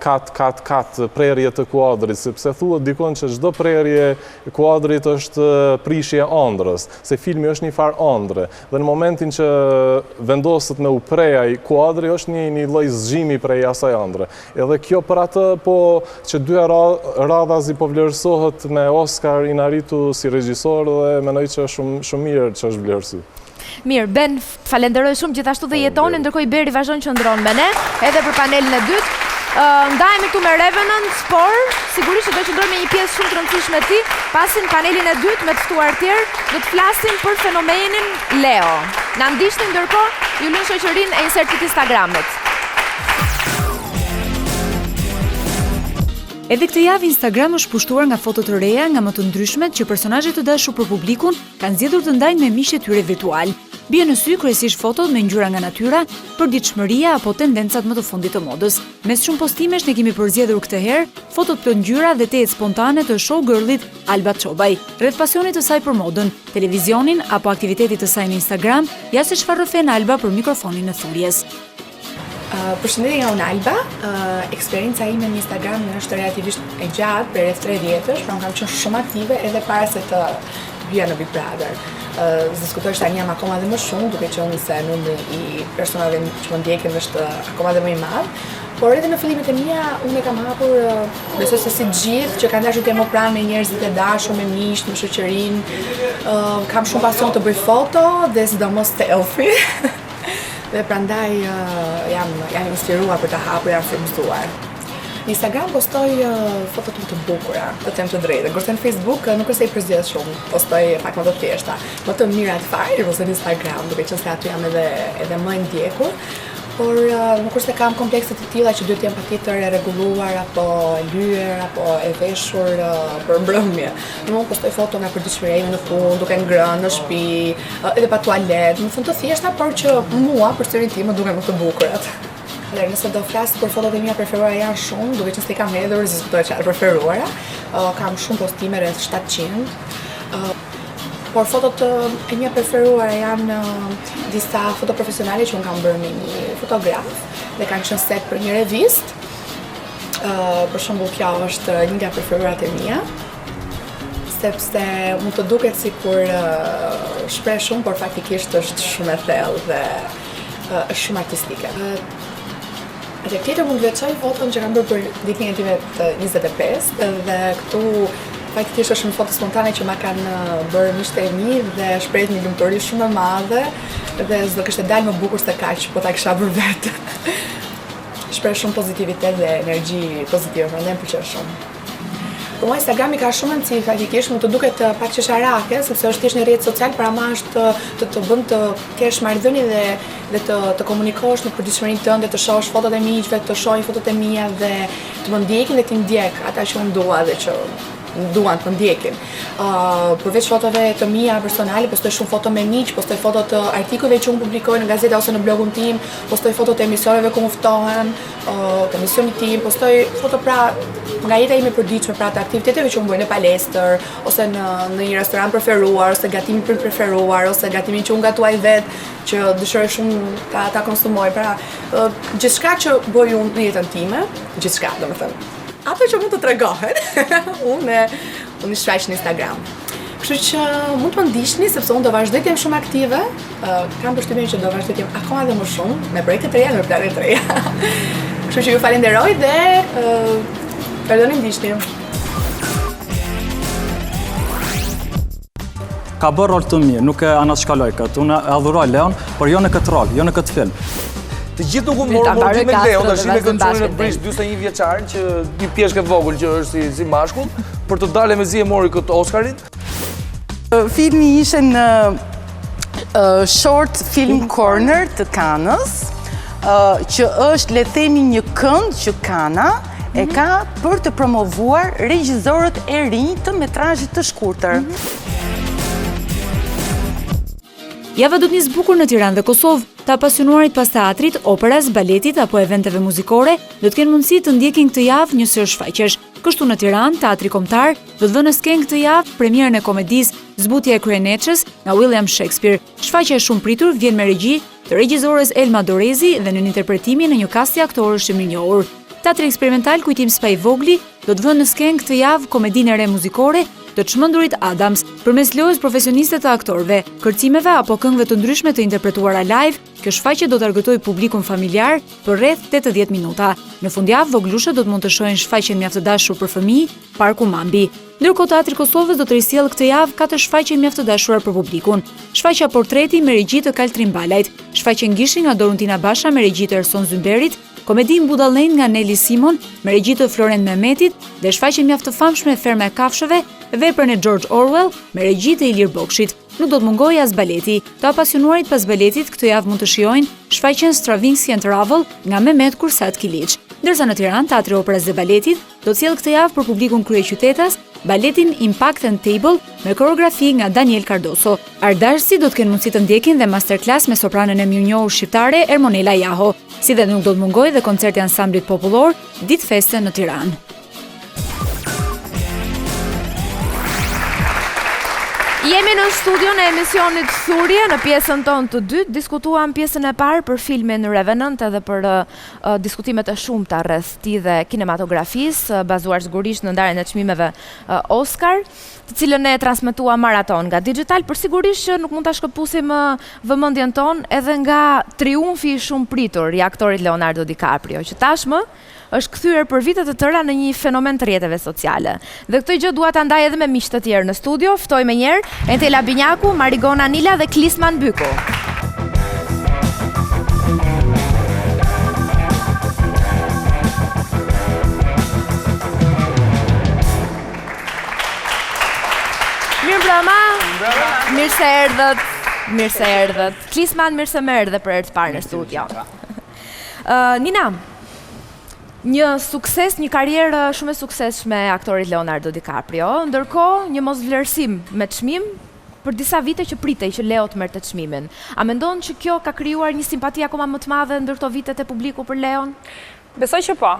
Cut, cut, cut, prerje të kuadrit, sepse thuhet dikun që çdo prerje e kuadrit është prishje e andrrës, se filmi është një farë andre. Dhe në momentin që vendoset me u pre ai kuadri, është një, një lloj zgjimi prej asaj andre. Edhe kjo për atë po që dy radhazi po vlerësohet me Oscar Inarritu si regjisor dhe mendoj që është shumë, shumë mirë që është vlerësu. Mirë, Ben, të falenderoj shumë gjithashtu dhe Jetonin, ndërkohë Iberi vazhdon qëndron me ne, edhe për panelin e dytë. Ndahemi këtu me Revenant, por sigurisht që do qëndrojmë me një pjesë shumë të rëndësishme të tij, pasi në panelin e dytë me të ftuar tjerë, do të flasim për fenomenin Leo. Na ndiqni ndërkohë, ju lë në shoqërinë e insertit Instagramit. Edhe këtë javë Instagram është pushtuar nga foto të reja nga më të ndryshmet që personazhe të dashur për publikun kanë zgjedhur të ndajnë me miqtë e tyre virtualë. Bien në sy kryesisht fotot me ngjyra nga natyra, përditshmëria apo tendencat më të fundit të modës. Mes shumë postimesh ne kemi përzgjedhur këtë herë fotot plot ngjyra dhe tejet spontane të showgirl-it Alba Çobaj. Rreth pasionit të saj për modën, televizionin apo aktivitetit të saj në Instagram, ja se çfarë rrëfen Alba për mikrofonin e Thurjes. Përshëndetje nga unë Alba. Eksperienca ime në Instagram është relativisht e gjatë, prej rreth 3 vjetësh, pra unë kam qenë shumë aktive edhe para se të hyja në Big Brother. S'diskutohet tani jam akoma dhe më shumë, duke qenë se numri i personave që më ndjekin është akoma dhe më i madh. Por edhe në fillimet e mia unë e kam hapur, besoj se si të gjithë që kanë dashur të jenë më pranë me njerëzit e dashur, me miqtë, me shoqërinë, kam shumë pasion të bëj foto dhe sidomos selfie. Dhe prandaj jam jam inspiruar për ta hapur, jam frymëzuar. Në Instagram postoj fotot më të bukura, të them të drejtën. Kurse në Facebook nuk është se i përzgjedh shumë, postoj pak më të thjeshta. Më të mirat fare i postoj në Instagram, duke qenë se aty jam edhe edhe më e ndjekur. Por nuk është se kam komplekse të tilla që duhet të jem patjetër e rregulluar apo e lyer apo e veshur për mbrëmje. Unë postoj foto nga përditshmëria ime në punë, duke ngrënë në shtëpi, edhe pa tualet, domethënë të thjeshta, por që mua për syrin tim më duken më të bukurat. Dhe nëse do flas për fotot e mia preferuara janë shumë, duke qenë se i kam hedhur, s'diskutohet që janë preferuara. Kam shumë postime rreth 700. Por fotot e mia preferuara janë disa foto profesionale që unë kam bërë me një fotograf dhe kanë qenë set për një revistë. Për shembull kjo është një nga preferuarat e mia sepse mund të duket sikur shpreh shumë, por faktikisht është shumë e thellë dhe është shumë artistike. Dhe tjetër mund të veçoj foton që kam bërë për ditëlindjen time të 25 dhe këtu faktikisht është një foto spontane që ma kanë bërë miqtë e mi dhe shprehet një lumturi shumë e madhe dhe s'do kishte dalë më bukur se kaq, po ta kisha bërë vetë. Shpreh shumë pozitivitet dhe energji pozitive, prandaj më pëlqen shumë. Për mua Instagrami ka shumë rëndësi faktikisht, mund të duket eh, pak qesharake, sepse është thjesht një rrjet social, por ama është të të, të bën të kesh marrëdhënie dhe dhe të të komunikosh në përditshmërinë tënde, të shohësh fotot e miqve, të shohin fotot e mia dhe të më ndjekin dhe t'i ndjek ata që unë dua dhe që duan të më ndjekin. Uh, përveç fotove të mia personale, postoj shumë foto me miq, postoj foto të artikujve që unë publikoj në gazeta ose në blogun tim, postoj foto të emisioneve ku më ftohen, uh, të emisionit tim, postoj foto pra nga jeta ime e përditshme, pra të aktiviteteve që unë bëj në palestër ose në në një restorant preferuar ose gatimin të preferuar ose gatimin që unë gatuaj vetë, që dëshiroj shumë ta ta konsumoj. Pra, uh, gjithçka që bëj unë në jetën time, gjithçka, domethënë. Ato që mund të tregohen, unë unë i shfaq në Instagram. Kështu që mund të më ndiqni sepse unë do vazhdoj të jem shumë aktive. Uh, kam përshtypjen që do vazhdoj të jem akoma dhe më shumë me projekte të reja dhe me plane të reja. Kështu që ju falenderoj dhe uh, vazhdoni ndiqni. Ka bërë rol të mirë, nuk e anashkaloj këtë. Unë e adhuroj Leon, por jo në këtë rol, jo në këtë film. Të gjithë nuk u morën, morën me Leon, tash me këtë çunin e brishtë 41 vjeçar që një pjeshkë e vogël që është si si mashkull, për të dalë mezi e mori këtë Oscarin. Filmi ishte në Short Film Corner të Kanës, që është le të themi një kënd që Kana e mhm. ka për të promovuar regjizorët e rinj të metrazhit të shkurtër. Mhm. Java do të nisë bukur në Tiranë dhe Kosovë. Të apasionuarit pas teatrit, operas, baletit apo eventeve muzikore do të kenë mundësi të ndjekin këtë javë një sërë shfaqjesh. Kështu në Tiranë, Teatri Kombëtar do të vënë në skenë këtë javë premierën e komedisë Zbutja e Kryeneçës nga William Shakespeare. Shfaqja e shumëpritur vjen me regji të regjizores Elma Dorezi dhe nën interpretimin e një kasti aktorësh të mirënjohur. Teatri Eksperimental Kujtim Spahivogli do të vënë në skenë këtë javë komedinë e re muzikore Të çmendurit Adams, përmes lojës profesioniste të aktorëve, kërcimeve apo këngëve të ndryshme të interpretuara live, kjo shfaqje do të argëtojë publikun familjar për rreth 80 minuta. Në fundjavë, vogëlushët do të mund të shohin shfaqjen mjaft të dashur për fëmijë, Parku Mambi. Ndërkohë Teatri i Kosovës do të risjellë këtë javë katër shfaqje mjaft të dashura për publikun. Shfaqja Portreti me regji të Kaltrin Balajt, shfaqjen Gishi nga Doruntina Basha me regji të Erson Zymberit, Komedinë Budallenjtë nga Neli Simon, me regji të Florent Mehmetit dhe shfaqjen mjaft të famshme Ferma e kafshëve, veprën e George Orwell, me regji të Ilir Bokshit. Nuk do të mungojë as baleti. Të apasionuarit pas baletit këtë javë mund të shijojnë shfaqjen Stravinsky and Ravel nga Mehmet Kursat Kiliç. Ndërsa në Tiranë, Teatri i Operës dhe Baletit do të sjellë këtë javë për publikun kryeqytetas baletin Impact and Table me koreografi nga Daniel Cardoso. Artdashësit do të kenë mundësi të ndjekin dhe masterclass me sopranen e mirënjohur shqiptare Ermonela Jaho, si dhe nuk do të mungojë dhe koncerti i ansamblit popullor Ditë feste në Tiranë. Jemi në studion e emisionit Thurje në pjesën tonë të dytë, diskutuam pjesën e parë për filmin Revenant edhe për diskutimet e shumta rreth tij dhe kinematografisë, bazuar sigurisht në ndarjen e çmimeve Oscar, të cilën ne e transmetuam maraton nga Digitalb, por sigurisht që nuk mund ta shkëpusim vëmendjen tonë edhe nga triumfi i shumëpritur i aktorit Leonardo DiCaprio, që tashmë është kthyer për vite të tëra në një fenomen të rrjeteve sociale. Dhe këtë gjë dua ta ndaj edhe me miq të tjerë në studio. Ftoj menjëherë Entela Binjaku, Marigona Nila dhe Klisman Byku. Mirëmbrëma. Mirë se erdhët. Mirë se erdhët. Klisman, mirë se më erdhe për herë të parë në studio. Uh, Nina, Një sukses, një karrierë shumë e suksesshme e aktorit Leonardo DiCaprio, ndërkohë një mosvlerësim me çmim për disa vite që pritej që Leo të merrte çmimin. A mendon që kjo ka krijuar një simpati akoma më të madhe ndër këto vite te publiku për Leon? Besoj që po.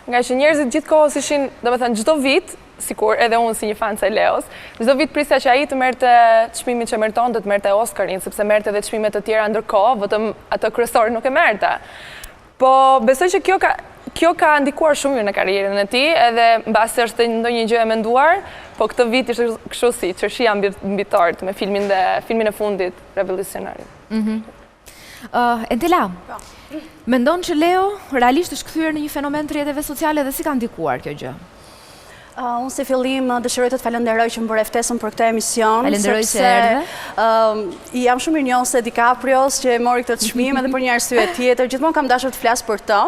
Ngaqë njerëzit gjithë kohës ishin, domethënë çdo vit, sikur edhe unë si një fanse e Leos, çdo vit prisja që ai të merrte çmimin që meritonte, të merrte Oscarin, sepse merrte edhe çmime të tjera ndërkohë, vetëm atë kryesorin nuk e merrte. Po, besoj që kjo ka kjo ka ndikuar shumë mirë në karrierën e tij, edhe mbase është ndonjë gjë e menduar, po këtë vit ishte kështu si qershia mbi mbi tortë me filmin dhe filmin e fundit Revolutionary. Mhm. Uh, Entela, po. mendon që Leo realisht është kthyer në një fenomen të rrjeteve sociale dhe si ka ndikuar kjo gjë? Unë si fillim dëshiroj të të falenderoj që më bëre ftesën për këtë emision, sepse i jam shumë mirënjohëse DiCaprios që e mori këtë çmim edhe për një arsye tjetër, gjithmonë kam dashur të flas për të,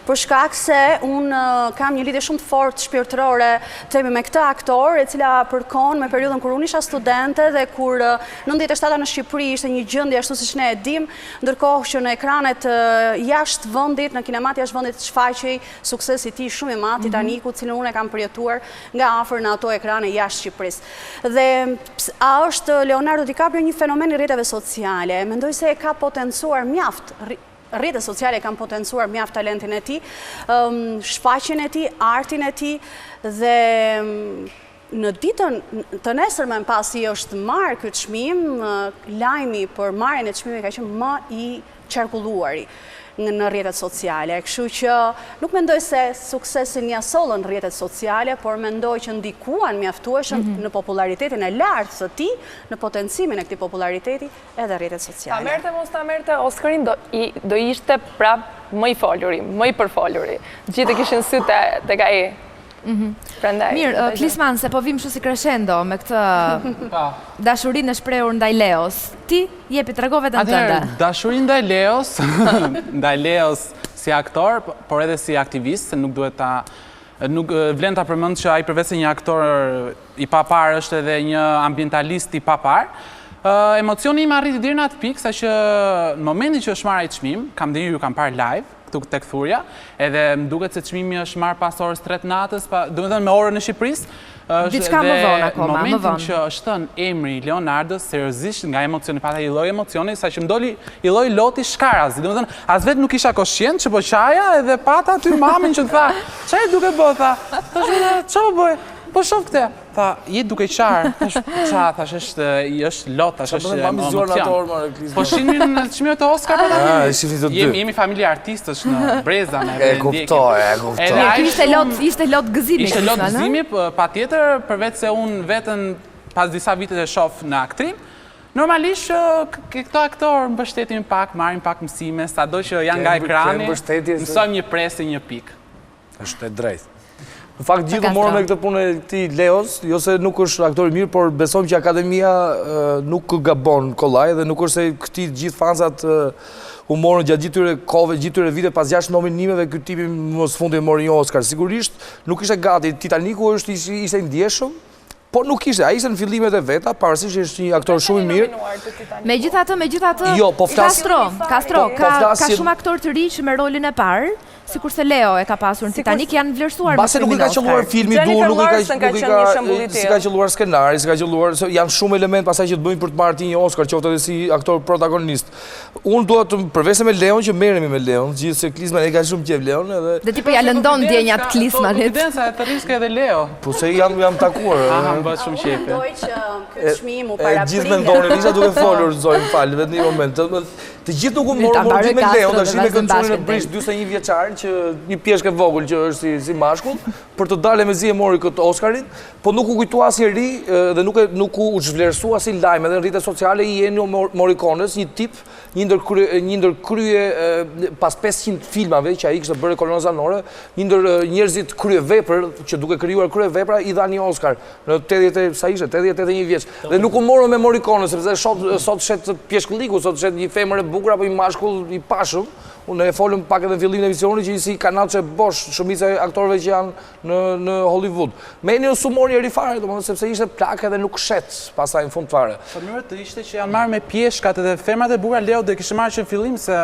për shkak se unë kam një lidhje shumë të fortë shpirtërore të themi me këtë aktor, e cila përkon me periudhën kur unë isha studente dhe kur 97-a në Shqipëri ishte një gjendje ashtu siç ne e dimë, ndërkohë që në ekranet jashtë vendit, në kinemat jashtë vendit shfaqej Suksesi i tij shumë i madh, Titaniku, të cilin unë e kam përjetuar nga afër në ato ekrane jashtë Shqipërisë. Dhe a është Leonardo DiCaprio një fenomen i rrjeteve sociale? Mendoj se e ka potencuar mjaft rrjetet sociale kanë potencuar mjaft talentin e tij, shfaqjen e tij, artin e tij dhe në ditën të nesërmen pasi është marrë ky çmim, lajmi për marrjen e çmimit ka qenë më i qarkulluari në rrjetet sociale. Kështu që nuk mendoj se suksesin ia sollën rrjetet sociale, por mendoj që ndikuan mjaftueshëm mhm. në popularitetin e lartë të tij, në potencimin e këtij populariteti edhe rrjetet sociale. Ta merrte mos ta merrte Oscarin do do ishte prap më i foluri, më i përfoluri. Gjithë e kishin sytë tek ai. Mhm. Prandaj. Mirë, Klisman, se po vim kështu si crescendo me këtë dashurinë e shprehur ndaj Leos. Ti jepi trego veten tënde. Atëherë, dashurinë ndaj Leos, ndaj Leos si aktor, por edhe si aktivist, se nuk duhet ta nuk vlen ta përmend që ai përveç se një aktor i paparë është edhe një ambientalist i paparë. Emocioni im arriti deri në atë pikë saqë në momentin që është marrë ai çmim, kam ndenjur ju kam parë live, këtu tek Thurja, edhe më duket se çmimi është marrë pas orës 3 të natës, pa, domethënë me orën e Shqipërisë, është Diçka më vonë akoma, më vonë. Momentin që është thënë emri i Leonardos, seriozisht nga emocioni, pata një lloj emocioni, saqë më doli një lloj loti shkarazi. Domethënë, as vetë nuk isha koshient që po qaja edhe pata aty mamin që tha, "Çfarë je duke bë?" tha. Thashë, "Çfarë po bëj?" Po shoh këtë. Tha, je duke qarë. Thash, ça, thash, është është lot, thash, është emocion. Po shihnim çmimet e Oscar po tani. Ah, shihni të dy. Jemi jemi familje artistësh në breza ne. E kuptoj, e kuptoj. Ishte lot, ishte lot gëzimi. Ishte lot gëzimi, po, patjetër, përveç se unë veten pas disa viteve e shoh në aktrim, Normalisht që këto aktorë mbështetim pak, marrim pak mësime, sado që janë nga ekrani, mësojmë një presje një pikë. Është e drejtë. Në fakt gjithë u morëm me këtë punë e këtij Leos, jo se nuk është aktor i mirë, por besojmë që Akademia nuk gabon kollaj dhe nuk është se këtij gjithë fansat u morën gjatë gjithë këtyre kohëve, gjithë këtyre vite pas 6 nominimeve ky tipi më së fundi mori një Oscar. Sigurisht nuk ishte gati, Titaniku është ishte i ndjeshëm, Po nuk ishte, ai ishte në fillimet e veta, pavarësisht që është një aktor shumë i mirë. Megjithatë, megjithatë, jo, po flas Kastro, Kastro, po, po ka ka shumë aktorë të rinj që me rolin e parë, sikurse Leo e ka pasur në Titanic, janë vlerësuar me çmimin Oscar. Mbase nuk i ka qëlluar filmi duhur, nuk i ka nuk i ka s'i ka qëlluar skenari, s'i ka qëlluar, janë shumë elementë pastaj që të bëjnë për të marrë ti një Oscar, qoftë edhe si aktor protagonist. Unë dua të përveç se me Leon që merremi me Leon, gjithë se Klisman e ka shumë qejf Leon edhe. Dhe ti po ja lëndon ndjenjat Klismanit. Konfidenca e thërriske edhe Leo. Po se jam jam takuar. Aha, më bëhet shumë qejfi. Mendoj që ky çmim u parapri. Gjithë mendoni, isha duke folur zonjë, më fal, vetëm një moment. Të gjithë nuk u morën, morën me Leon, tash me këtë çunin e brishtë 41 vjeçar që një pjeshkë e vogël që është si si mashkull, për të dalë mezi e mori këtë Oscarin, po nuk u kujtua asnjeri dhe nuk e nuk u zhvlerësua si lajm edhe në rrjetet sociale i Ennio Morricones, një tip, një ndër krye një ndër krye pas 500 filmave që ai kishte bërë kolona zanore, një ndër njerëzit kryevepër që duke krijuar kryevepra i dha një Oscar në 80 sa ishte 80 81 vjeç. Dhe nuk u morën me Morricone sepse sot sot shet pjeshkëlliku, sot shet një femër e bukur apo një mashkull i pashëm. Unë e folëm pak edhe në fillimin e emisionit që si kanaçe bosh shumica e aktorëve që janë në në Hollywood. Me Ennio s'u mor njeri fare, domethënë sepse ishte plak edhe nuk shet pastaj në fund fare. Po mirë të ishte që janë marrë me pjeshkat edhe femrat e bukura Leo do e kishte marrë që në fillim se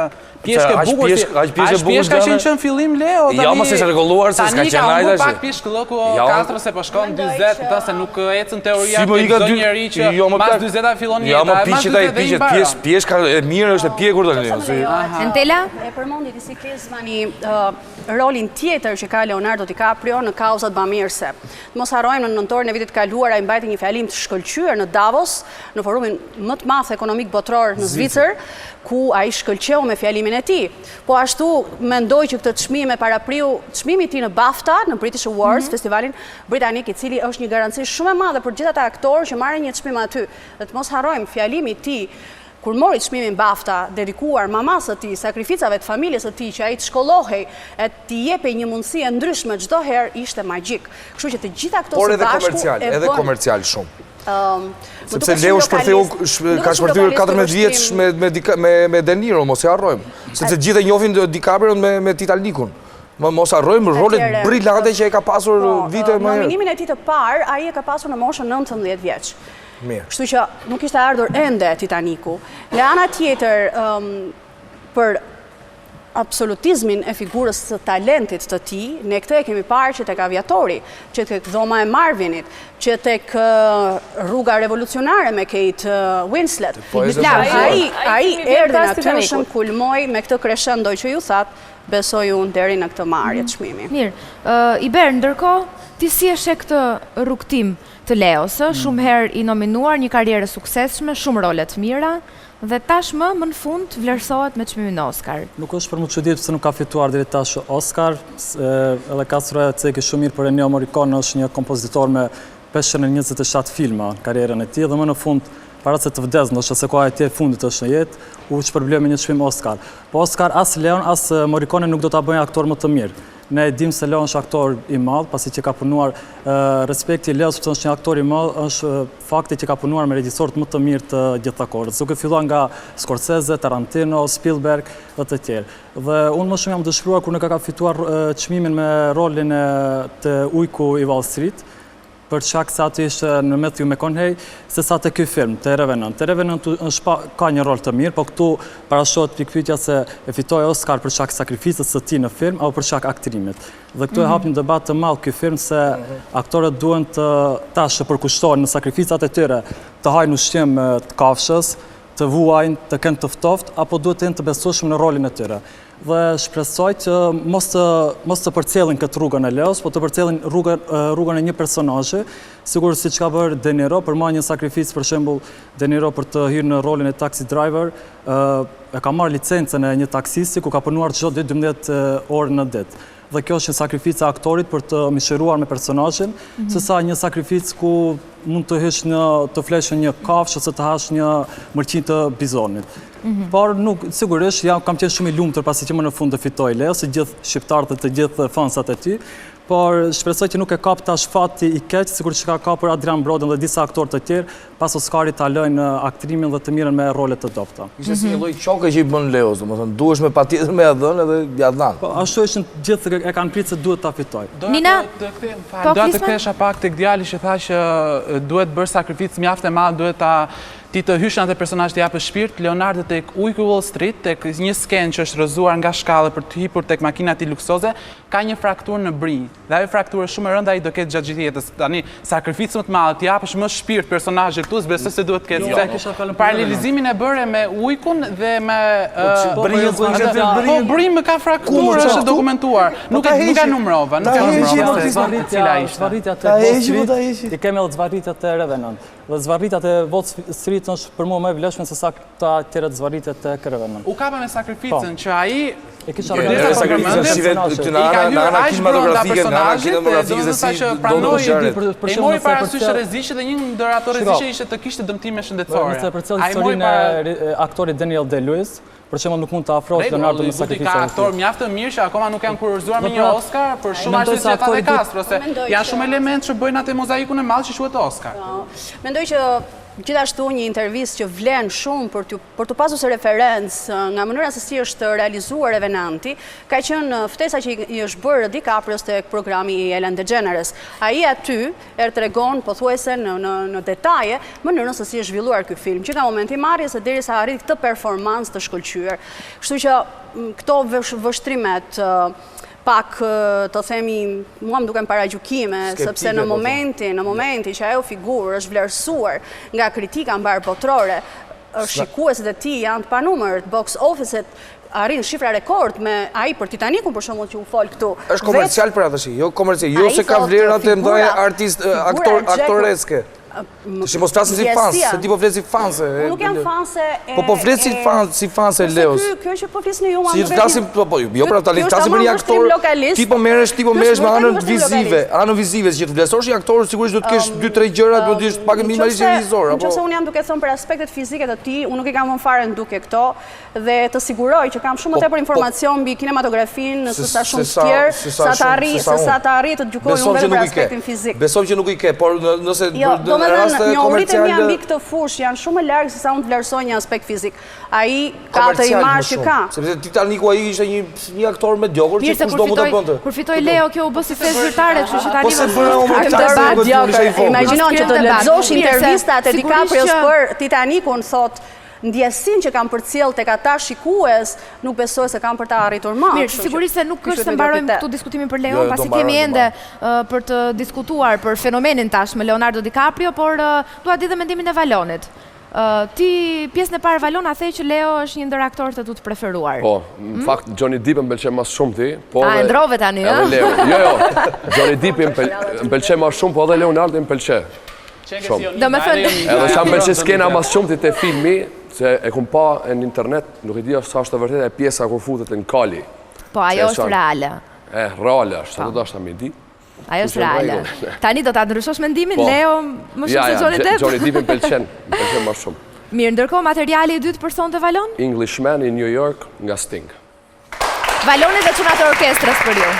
pjeshkë e bukur si aq pjeshkë e bukur pjeshka që që në fillim Leo tani. Jo, mos e rregulluar se s'ka qenë ai tash. Tani ka pak pjeshkëllëku o Kastro se po shkon 40, kupton se nuk ecën teoria si e çdo njeri që jo, mas 40 fillon jeta. Jo, më piqet ai piqet pjeshkë pjeshka e mirë është e pjekur tani. Entela? E përmendi ti si Klizmani rolin tjetër që ka Leonardo DiCaprio në kauzat bamirëse. Të mos harrojmë në nëntorin e vitit të kaluar ai mbajti një fjalim të shkëlqyer në Davos, në forumin më të madh ekonomik botëror në Zvicër, ku ai shkëlqeu me fjalimin e tij. Po ashtu mendoj që këtë çmim e parapriu çmimi i tij në BAFTA, në British Awards, mhm. festivalin britanik, i cili është një garanci shumë e madhe për gjithë ata aktorë që marrin një çmim aty. Dhe të mos harrojmë fjalimi i tij Kur mori çmimin BAFTA, dedikuar mamasë së tij, sakrificave të familjes së tij që ai të shkollohej e t'i jepej një mundësi e ndryshme çdo herë, ishte magjik. Kështu që të gjitha këto Por së edhe bashku komercial, e edhe bën komercial shumë. Më Sepse duket Leo shumë shpërtheu, lokalist, më ka duket shumë shpërthyer lokalist ky 14 vjeç vështrim. me me Di- me me De Niro, mos e harrojmë. Sepse të gjithë e njohin DiCaprio me me Titanicun. Më mos harrojmë rolet Atëherë, brillante që e ka pasur Po, vite më herët. nominimin e tij të parë ai e ka pasur në moshën 19 vjeç. Mirë. Kështu që nuk kishte ardhur ende Titaniku. Nga ana tjetër, për absolutizmin e figurës së talentit të tij, ne këtë e kemi parë që tek Aviatori, që tek Dhoma e Marvinit, që tek Rruga Revolucionare me Kate Winslet. Po, ai ai erdhi natyrshëm kulmoi me këtë crescendo që ju thatë, besoj unë deri në këtë marrje çmimi. Mirë. Iber, ndërkohë, ti si e sheh këtë rrugëtim të Leos, ë, shumë herë i nominuar, një karrierë e suksesshme, shumë role të mira dhe tashmë më në fund vlerësohet me çmimin Oscar. Nuk është për m'u çuditë pse nuk ka fituar deri tash Oscar, edhe Kastro e ceki shumë mirë për Ennio Morricone është një kompozitor me 527 filma në karrierën e tij dhe më në fund para se të vdesë, ndoshta se koha e tij e fundit është në jetë, u shpërblye me një çmim Oscar. Po Oscar as Leon as Morricone nuk do ta bëjë aktor më të mirë. Ne e dimë se Leo është aktor i madh, pasi që ka punuar respekti i Leos sepse është një aktor i madh, është fakti që ka punuar me regjisorët më të mirë të gjitha kohërave, duke filluar nga Scorsese, Tarantino, Spielberg dhe të tjerë. Dhe unë më shumë jam dëshpëruar kur nuk e ka fituar çmimin me rolin e te Ujku i Wall Street, për shkak se aty ishte në Matthew McConaughey, se sa te ky film, te Revenant. Te Revenant është pa, ka një rol të mirë, po këtu parashtrohet pikëpyetja se e fitoi Oscar për shkak sakrificës së tij në film apo për shkak aktrimit. Dhe këtu e hap një debat të madh ky film se aktorët duhen të tash të përkushtohen në sakrificat e tyre, të hajnë ushqim të kafshës, të vuajnë, të kenë të ftohtë, apo duhet të jenë të besueshëm në rolin e tyre. Dhe shpresoj që mos të mos të përcjellin këtë rrugën e Leos, po të përcjellin rrugën rrugën e një personazhi, sikur siç ka bërë De Niro, për mua një sakrificë për shembull De Niro për të hyrë në rolin e Taxi Driver, e ka marrë licencën e një taksisti ku ka punuar çdo ditë 12 orë në ditë. Dhe kjo është një sakrificë e aktorit për të mishëruar me personazhin, mm -hmm. sesa një sakrificë ku mund të hysh në të flesh në një kafshë ose të hash një mëlçi të bizonit. Mm -hmm. Por nuk sigurisht jam kam qenë shumë i lumtur pasi që më në fund të fitojë Leo, si gjithë shqiptarët dhe të gjithë fansat e tij. Por shpresoj që nuk e kap tash fati i keq, sikur që ka kapur Adrian Brodin dhe disa aktorë të tjerë, pas Oscarit ta lënë aktrimin dhe të merren me role të dobëta. Ishte si një lloj qoke që i bën Leos, domethënë duhesh me patjetër me ia dhënë edhe ia dhanë. Po ashtu ishin gjithë e kanë pritë se duhet ta fitojë. Nina, po doja të kthehesha pak tek djali që tha që duhet bërë sakrificë mjaft e madhe, duhet ta ti të hysh në atë personazh të japësh shpirt, Leonardo tek Ujku i Wall Street, tek një skenë që është rrëzuar nga shkallët për të hipur tek makina e tij luksoze, ka një frakturë në brinjë. Dhe ajo frakturë është shumë e rëndë ai do ketë gjatë gjithë jetës. Tani, sakrificë më të madhe, t'i japësh më shpirt personazhit këtu, s'besoj se duhet të ketë. Jo, se paralelizimin e bëre me ujkun dhe me po, brinjë, po, po brinjë ka frakturë, është dokumentuar. Nuk e nuk e numërova, nuk e numërova se cila ishte. Zvarritja te Wall Street, i kemi edhe zvarritjet te Revenant. Dhe zvarritja te Wall Street është për mua më e vlefshme se sa këta tjerët zvarritjet te Revenant. U kapa me sakrificën po. që ai E kisha rënë sakrificën si vetë në ana në ana kinematografike, në ana kinematografike se si do të gjërat. E mori parasysh rreziqet dhe një ndër ato rreziqe ishte të kishte dëmtime shëndetësore. Nëse përcjell historinë e aktorit Daniel Day-Lewis, Për shembull nuk mund të afrohet Leonardo me sakrificën e tij. Ka aktorë mjaft të mirë që akoma nuk janë kurorëzuar me një pra, Oscar për shumë arsye si ata dhe Castro, se janë shumë elementë që bëjnë atë mozaikun e madh që quhet Oscar. Po. Mendoj që gjithashtu një intervistë që vlen shumë për të për të pasur si referencë nga mënyra se si është realizuar Revenanti, ka qenë ftesa që i është bërë DiCaprios tek programi i Ellen DeGeneres. Ai aty e tregon pothuajse në në në detaje mënyrën se si është zhvilluar ky film, që nga momenti i marrjes e derisa arriti këtë performancë të shkëlqyer. Kështu që këto vështrimet pak të themi, mua më duken paragjykime, sepse në po momentin, në momentin që ajo figurë është vlerësuar nga kritika mbarëbotërore, shikuesit e tij janë të panumërt, box office-et arrin shifra rekord me ai për Titanicun për shembull që u fol këtu. Është komercial për atë shi, jo komercial, jo se ka vlera të mëdha artist, aktor, aktoreske. Tashi mos flasim si fans, se ti po flet si fanse. Unë nuk jam fanse e Po po flet si fan, si fanse e Leos. Ky kjo që po flisni ju më Si flasim, po po, jo pra tani flasim për një aktor. Ti po merresh, ti po merresh me anën vizive, anën vizive, që të vlerësosh një aktor sigurisht duhet të kesh 2-3 gjëra, duhet të jesh pak minimalisht regjisor apo. Nëse unë jam duke thënë për aspektet fizike të tij, unë nuk i kam vënë fare në dukje këto. Dhe të siguroj që kam shumë më po, tepër po. informacion mbi kinematografinë se sa shumë të tjerë, sa të arrij, se sa të arrij të gjykoj unë vetëm për aspektin fizik. Besoj që nuk i ke, por nëse jo, në raste komerciale njohuritë e mia mbi këtë fushë janë shumë më larg se sa unë të vlerësoj një aspekt fizik. Ai ka atë imazh që ka. Sepse Titaniku ai ishte një një aktor mediokër që kushdo mund ta bënte. Kur fitoi Leo, kjo u bë si festë zyrtare, kështu që tani po se bëra unë këtë Imagjino që të lexosh intervistat e DiCaprios për Titanicun thotë Ndjesinë që kam përcjellë tek ata shikues, nuk besoj se kam për ta arritur më. Mirë, sigurisht se nuk është se mbarojmë këtu diskutimin për Leon, pasi kemi ende për të diskutuar për fenomenin tashmë Leonardo DiCaprio, por dua të di dhe mendimin e Valonit. Ti pjesën e parë Valon na the që Leo është një ndër aktorët e tu të preferuar. Po, në fakt Johnny Depp më pëlqen më së shumti, po edhe A e ndrove tani, ë? Edhe Leo. Jo, jo. Johnny Depp më pëlqen më shumë, po edhe Leonardo më pëlqen. Shumë. Domethënë... Edhe ça më pëlqen skena ma s'shumti te filmi, se e kom pa në internet, nuk e di sa është e vërtetë e pjesa kur futet në kali. Po, ajo është reale. E, reale është, po. do dashta me di. Ajo është reale. Tani do ta ndryshosh mendimin, po. Leo, më shumë se Johnny Depp? Johnny Depp më pëlqen, më pëlqen më shumë. Mirë, ndërkohë materiali i dytë për sonte Valon? Englishman in New York nga Sting. Valoni dhe çunat e orkestrës për ju.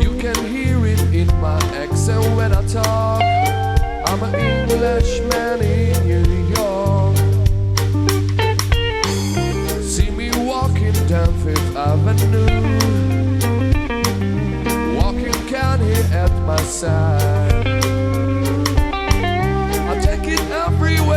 You can hear it in my accent when I talk I'm an Englishman in New York See me walking down Fifth Avenue Walking Kanye at my side I take it everywhere.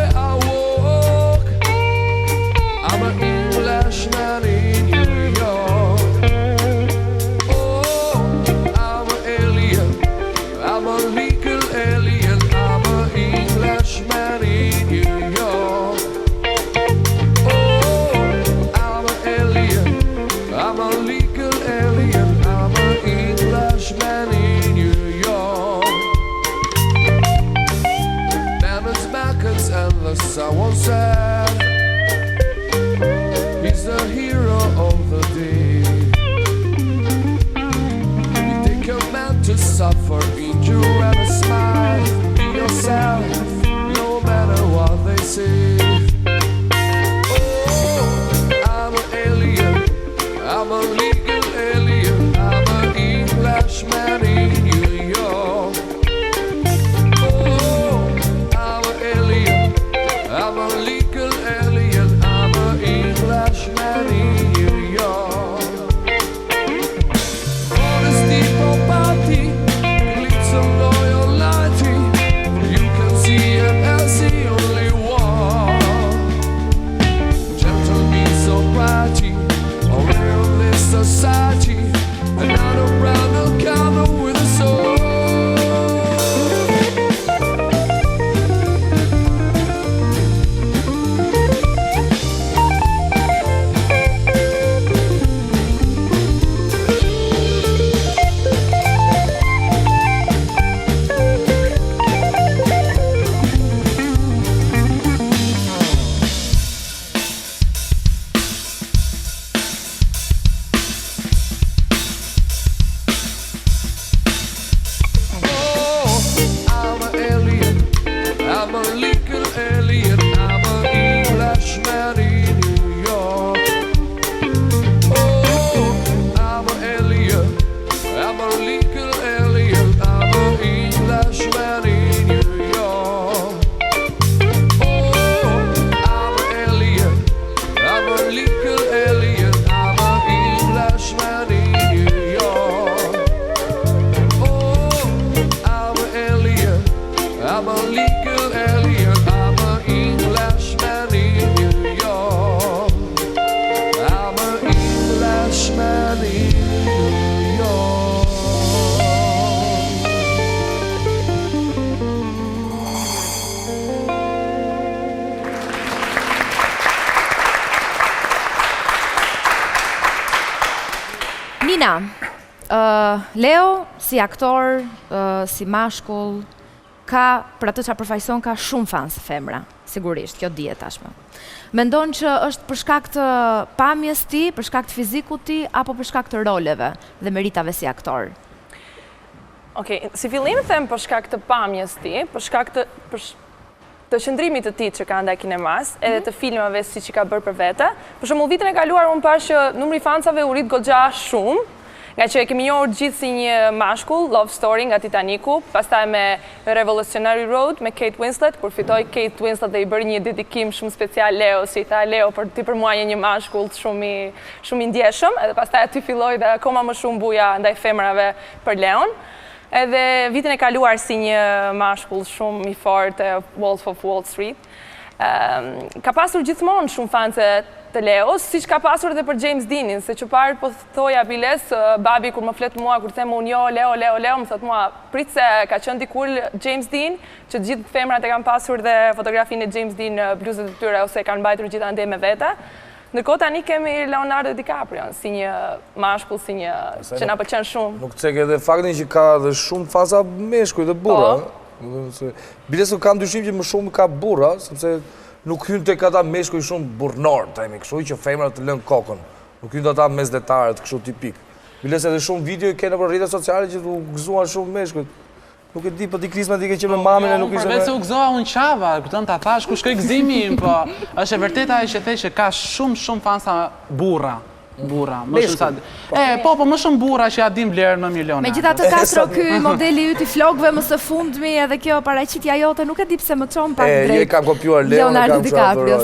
Suffer, endure and smile. Be yourself, no matter what they say. Oh, I'm an alien. I'm a legal alien. I'm an Englishman in New York. Oh, I'm an alien. I'm a legal alien. I'm an Englishman in New York. Honesty, property, glitz and loyalty. You can see it as the only one. Gentle means sobriety, a realist society. Another brown candle with a soul. Oh, I'm an alien. I'm a legal alien. I'm an Englishman in New York. Oh, I'm an alien. I'm a legal alien. I'm an Englishman in New York. Oh, I'm an alien. I'm a legal alien. I'm an Englishman in New York. Oh, I'm an alien. I'm a legal alien. I'm an Englishman in New York. I'm an Englishman in New York. Nina, uh, Leo si aktor, uh, si mashkull, ka për atë çfarë përfaqëson ka shumë fans femra, sigurisht, kjo dihet tashmë. Mendon që është për shkak të pamjes tij, për shkak të fizikut tij apo për shkak të roleve dhe meritave si aktor? Okej, si fillim them për shkak të pamjes tij, për shkak të për të qëndrimit të tij që ka ndaj kinemas, edhe të filmave siç i ka bërë për vete. Për shembull, vitin e kaluar unë pashë që numri i fansave u rrit goxha shumë, nga që e kemi njohur gjithë si një mashkull, Love Story nga Titaniku, pastaj me Revolutionary Road me Kate Winslet, kur fitoi Kate Winslet dhe i bëri një dedikim shumë special Leo, si i tha Leo, për ti për mua je një mashkull shumë i shumë i ndjeshëm, edhe pastaj aty filloi dhe akoma më shumë buja ndaj femrave për Leon. Edhe vitin e kaluar si një mashkull shumë i fortë e Wolf of Wall Street. Ka pasur gjithmonë shumë fanse të Leos, siç ka pasur edhe për James Deanin, se që parë po thoja biles, babi kur më flet mua, kur them unë jo, Leo, Leo, Leo, më thot mua, prit se ka qenë dikur James Dean, që gjithë femrat e kanë pasur dhe fotografinë e James Dean në bluzët e tyre ose e kanë mbajtur gjithandej me vete. Ndërkohë tani kemi Leonardo DiCaprio si një mashkull, si një që na pëlqen shumë. Nuk cek edhe faktin që ka dhe shumë fansa meshkuj dhe burra. Po. Biles nuk kam dyshim që më shumë ka burra, sepse nuk hyn tek ata meshkuj shumë burrnor, të themi kështu, që femrat të lënë kokën. Nuk hyn te ata mesdhetarët kështu tipik. Biles edhe shumë video i ke nëpër rrjetet sociale që u gëzuan shumë meshkujt. Nuk e di, po ti Krisma ti ke qenë me mamin e nuk ishte. Përveç se u gëzova unë qava, kupton ta thash ku shkoi gëzimi im, po është e vërteta ajo që the që ka shumë shumë fansa burra. Burra, më shumë sa. Po. E, po, po, më shumë burra që ja din vlerën më mirë Leonardo. Megjithatë Kastro ky modeli yt i flokëve më së fundmi edhe kjo paraqitja jote nuk e di pse më çon pak drejt. E, e kam kopjuar Leon, e kam Leonardo DiCaprio,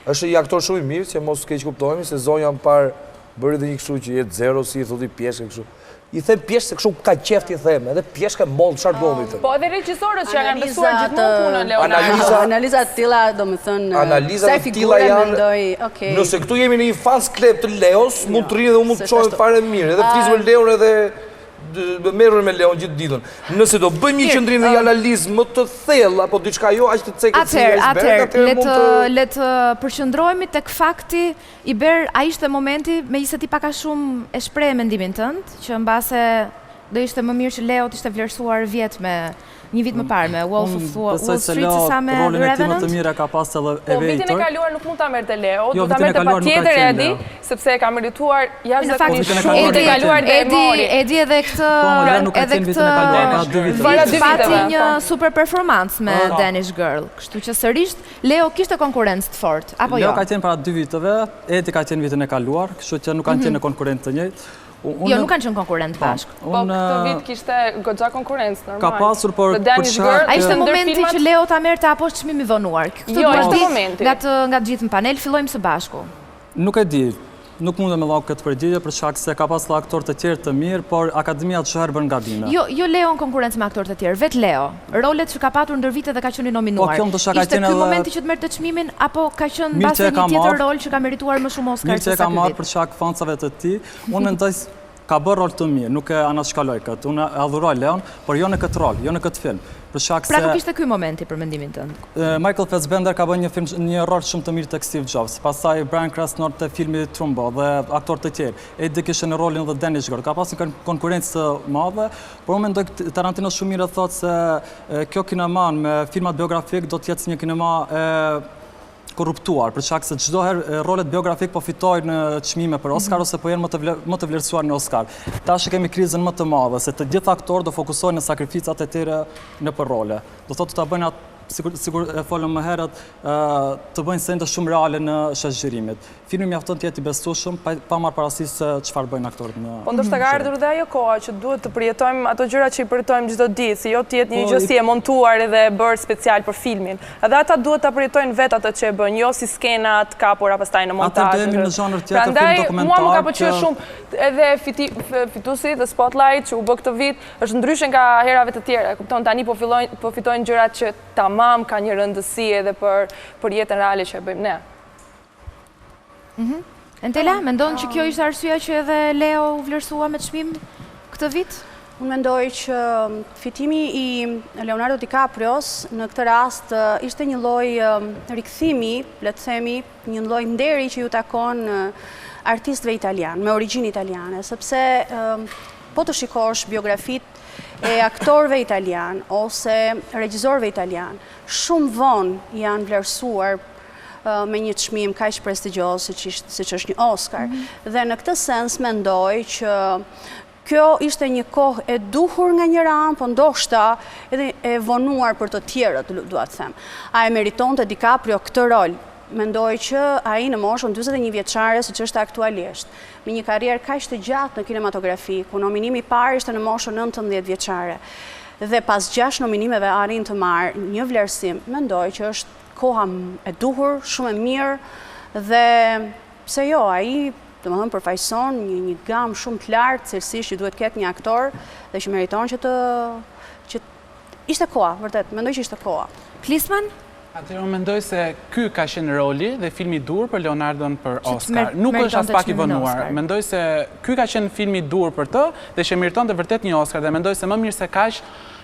Është një aktor shumë i mirë, që mos keqkuptohemi, se zonja më parë bëri dhe një kështu që jetë zero, si i thotë i pjeshke kështu. I them pjeshkë se kështu ka qejf t'i them, edhe pjeshkë mollë, çfarë do të Po edhe regjisorët që ja kanë besuar gjithmonë punën Leonardo. Analiza të tilla, domethënë, analiza të tilla janë, mendoj, okay. Nëse këtu jemi në një fans club të Leos, mund të rrinë dhe unë mund të çohem fare mirë, edhe flisë me Leon edhe me merrem me Leon gjithë ditën. Nëse do bëjmë një qëndrim dhe një analizë më të thellë apo diçka jo aq të cekët si iceberg, atëherë mund të le të përqendrohemi tek fakti Iber, a ishte momenti, megjithëse ti pak a shumë e shprehe mendimin tënd, që mbase Do ishte më mirë që Leo të ishte vlerësuar vjet me një vit më parë me Wolf of Wall Street se sa me Rolin e tij më të mirë e ka pas edhe Po vitin e kaluar nuk mund ta merrte Leo, jo, do ta merrte patjetër Edi, sepse e ka merituar jashtëzakonisht shumë vitin e kaluar dhe e mori. Edi edhe këtë po, edhe këtë para dy pati një po. super performancë me po. Danish Girl, kështu që sërish Leo kishte konkurrencë të fortë, apo jo? Leo ka qenë para dy viteve, Edi ka qenë vitin e kaluar, kështu që nuk kanë qenë mhm. në konkurrencë të njëjtë. Jo, nuk kanë qenë konkurrentë po, bashkë. Po, këtë vit kishte goxha konkurrencë, normal. Ka pasur, por për shkak... A ishte momenti që Leo ta merrte apo është çmim i vonuar? Këtë jo, ishte momenti. Nga të, nga të gjithë në panel, fillojmë së bashku. Nuk e di, nuk mundem me dhënë këtë përgjigje për shkak se ka pasur aktorë të tjerë të mirë, por akademia çdo herë bën gabime. Jo, jo Leo në konkurrencë me aktorë të tjerë, vetë Leo. Rolet që ka patur ndër vite dhe ka qenë i nominuar. Po, kjo ndoshta ka Ishte qenë ky edhe momenti që të merrte çmimin apo ka qenë Mirë që mbase e ka një tjetër marrë. rol që ka merituar më shumë Oscar Mirë që se e sa ka ky marrë vit? për shkak fansave të tij. Unë mendoj se ka bërë rol të mirë, nuk e anashkaloj këtë. Unë e adhuroj Leon, por jo në këtë rol, jo në këtë film. Për shkak Pra se nuk ishte ky momenti për mendimin tënd. Michael Fassbender ka bërë një film, një rol shumë të mirë tek Steve Jobs, pastaj Bryan Cranston te filmi Trumbo dhe aktorë të tjerë. Eddie kishte në rolin The Danish Girl. Ka pasur një konkurrencë të madhe, por unë mendoj Tarantino shumë mirë e thotë se kjo kinema me filmat biografik do të jetë si një kinema e korruptuar, për shkak se çdo herë rolet biografik po fitojnë çmime për Oscar mhm. ose po jenë më të më të vlerësuar në Oscar. Tash kemi krizën më të madhe se të gjithë aktorët do fokusohen në sakrificat e tyre nëpër role. Do thotë ta bëjnë atë sikur sikur e folëm më herët, të bëjnë sende shumë reale në shesh xhirimit. Filmi mjafton të jetë i besueshëm, pa marrë parasysh se çfarë bëjnë aktorët në. Po ndoshta ka ardhur dhe ajo koha që duhet të përjetojmë ato gjëra që i përjetojmë çdo ditë, se jo të jetë një po, gjë si e montuar edhe e bërë special për filmin. Edhe ata duhet ta përjetojnë vetë atë që e bëjnë, jo si skena të kapura pastaj në montazh. Atëherë do jemi në zhanër tjetër film dokumentar. Prandaj mua më ka pëlqyer shumë edhe fituesi The Spotlight që u bë këtë vit, është ndryshe nga herave të tjera. Kupton tani po fillojnë po fitojnë gjërat që tamam kanë një rëndësi edhe për për jetën reale që e bëjmë ne. Mhm. Entela, mendon që kjo ishte arsyeja që edhe Leo u vlerësua me çmim këtë vit? Unë mendoj që um, fitimi i Leonardo DiCaprios në këtë rast uh, ishte një lloj um, rikthimi, le të themi, një lloj nderi që ju takon uh, artistëve italianë, me origjinë italiane, sepse um, po të shikosh biografitë e aktorëve italianë ose regjizorëve italianë, shumë vonë janë vlerësuar me një çmim kaq prestigjioz siç siç është një Oscar. Mhm. Dhe në këtë sens mendoj që kjo ishte një kohë e duhur nga njëra anë, po ndoshta edhe e vonuar për të tjerët, dua të them. A e meritonte DiCaprio këtë rol? Mendoj që ai në moshën 41 vjeçare, siç është aktualisht, me një karrierë kaq të gjatë në kinematografi, ku nominimi i parë ishte në moshën 19 vjeçare, dhe pas 6 nominimeve arrin të marrë një vlerësim, mendoj që është koha e duhur, shumë e mirë dhe pse jo, ai domethënë përfaqëson një një gamë shumë të lartë cilësish që duhet të ketë një aktor dhe që meriton që të që ishte koha, vërtet, mendoj që ishte koha. Klisman? Atëherë unë mendoj se ky ka qenë roli dhe filmi i duhur për Leonardon për Oscar. Nuk është aspak i vonuar. Mendoj se ky ka qenë filmi i duhur për të dhe që meritonte vërtet një Oscar dhe mendoj se më mirë se kaq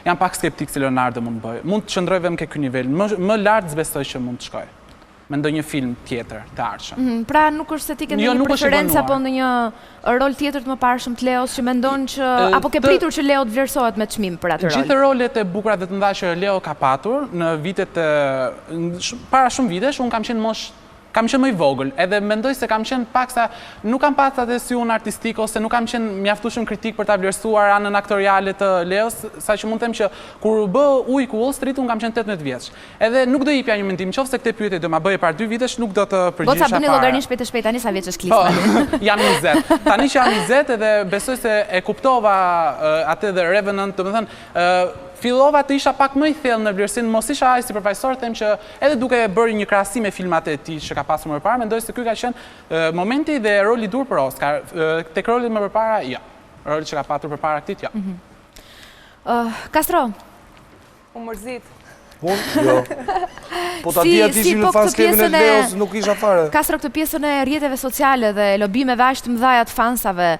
Jam pak skeptik se Leonardo mund të bëjë. Mund të qëndrojë vetëm ke ky nivel. Më më lart s'besoj që mund të shkojë. Me ndonjë film tjetër të ardhshëm. Mhm, pra nuk është se ti ke jo, ndonjë preferencë apo ndonjë rol tjetër të mëparshëm të Leos që mendon që apo ke pritur që Leo të vlerësohet me çmim për atë rol? Gjithë rolet e bukura dhe të mëdha që Leo ka patur në vitet para shumë vitesh, unë kam qenë moshë Kam qenë më i vogël, edhe mendoj se kam qenë paksa, nuk kam pas atë syun artistik ose nuk kam qenë mjaftueshëm kritik për ta vlerësuar anën aktoriale të Leos, saqë mund të them që kur u bë Ujku i Wall Street unë kam qenë 18 vjeç. Edhe nuk do jepja një mendim, nëse këtë pyetje do ma bëje para dy vitesh, nuk do të përgjigjesha fare. Goca bëni llogarinë shpejt e shpejt tani sa vjeç është Klismani. Po, jam 20. Tani që jam 20 edhe besoj se e kuptova atë The Revenant, domethënë fillova të isha pak më i thellë në vlerësim, mos isha aq sipërfaqësor, them që Edhe duke bërë një krahasim me filmat e tij që ka pasur më përpara, mendoj se ky ka qenë momenti dhe roli i duhur për Oscar. Tek rolet më përpara, jo. Rolet që ka patur përpara këtij, jo. Mhm. Kastro. U mërzit. Unë? Jo. Po ta dija të ishim në po fans clubin e Leos, nuk isha fare. Kastro këtë pjesën e rrjeteve sociale dhe lobimeve aq të mëdha të fansave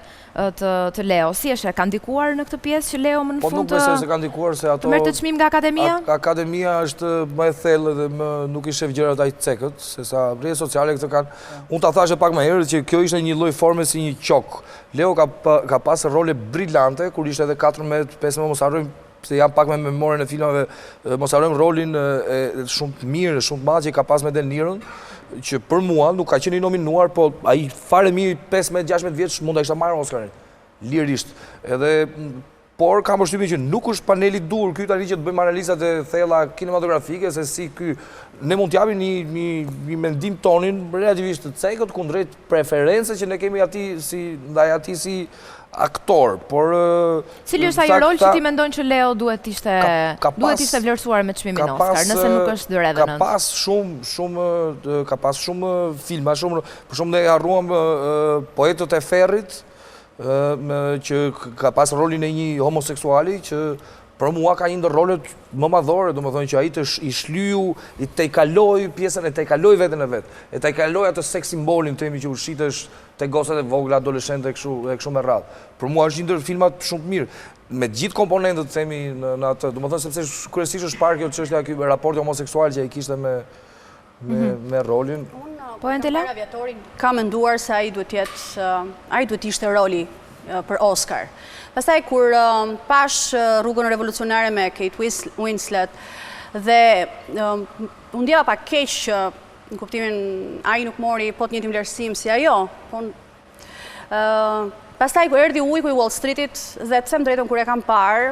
të të Leo, si është, ka ndikuar në këtë pjesë që Leo më në po fund të Po nuk besoj se ka ndikuar se ato të merrte çmim nga akademia? Akademia është më e thellë dhe më nuk i shef gjërat aq cekët, se sa rrjetet sociale këtë kanë. Unë ta thashë pak më herët që kjo ishte një lloj forme si një qok. Leo ka ka pas role brilante kur ishte edhe 14, 15, mos harrojmë se jam pak me memorien e filmave, mos harrojmë rolin e shumë të mirë, shumë të madh që ka pas me De Niron, që për mua nuk ka qenë i nominuar, po ai fare mirë 15-16 vjeç mund ta kishte marrë Oscarin. Lirisht. Edhe por kam përshtypjen që nuk është paneli i duhur ky tani që të bëjmë analizat e thella kinematografike se si ky ne mund të japim një një një mendim tonin relativisht të cekët kundrejt preferencës që ne kemi atij si ndaj atij si aktor, por Cili është ai rol që ti mendon që Leo duhet të ishte duhet të ishte vlerësuar me çmimin Oscar, nëse nuk është The Revenant? Ka pas shumë shumë ka pas shumë filma, shumë për shembull ne harruam Poetët e Ferrit, që ka pas rolin e një homoseksuali që për mua ka një ndër rolet më madhore, domethënë që ai të i shlyu, i tejkaloi pjesën, e tejkaloi veten e vet, e tejkaloi atë seks simbolin, themi që u shitesh te gocat e vogla, adoleshente e kështu e kështu me radhë. Për mua është një ndër filmat shumë të mirë, me të gjithë komponentët themi në në atë, domethënë sepse kryesisht është parë kjo çështja ky raporti homoseksual që ai kishte me me mm -hmm. me rolin. Po Entela? Kam menduar se ai duhet të jetë ai duhet të ishte roli për Oscar. Pastaj kur pashë rrugën revolucionare me Kate Winslet dhe u ndjeva pak keq që Në kuptimin, ai nuk mori po të njëjtin vlerësim si ajo, po pastaj kur erdhi ujku i Wall Streetit dhe të them të drejtën kur e kam parë,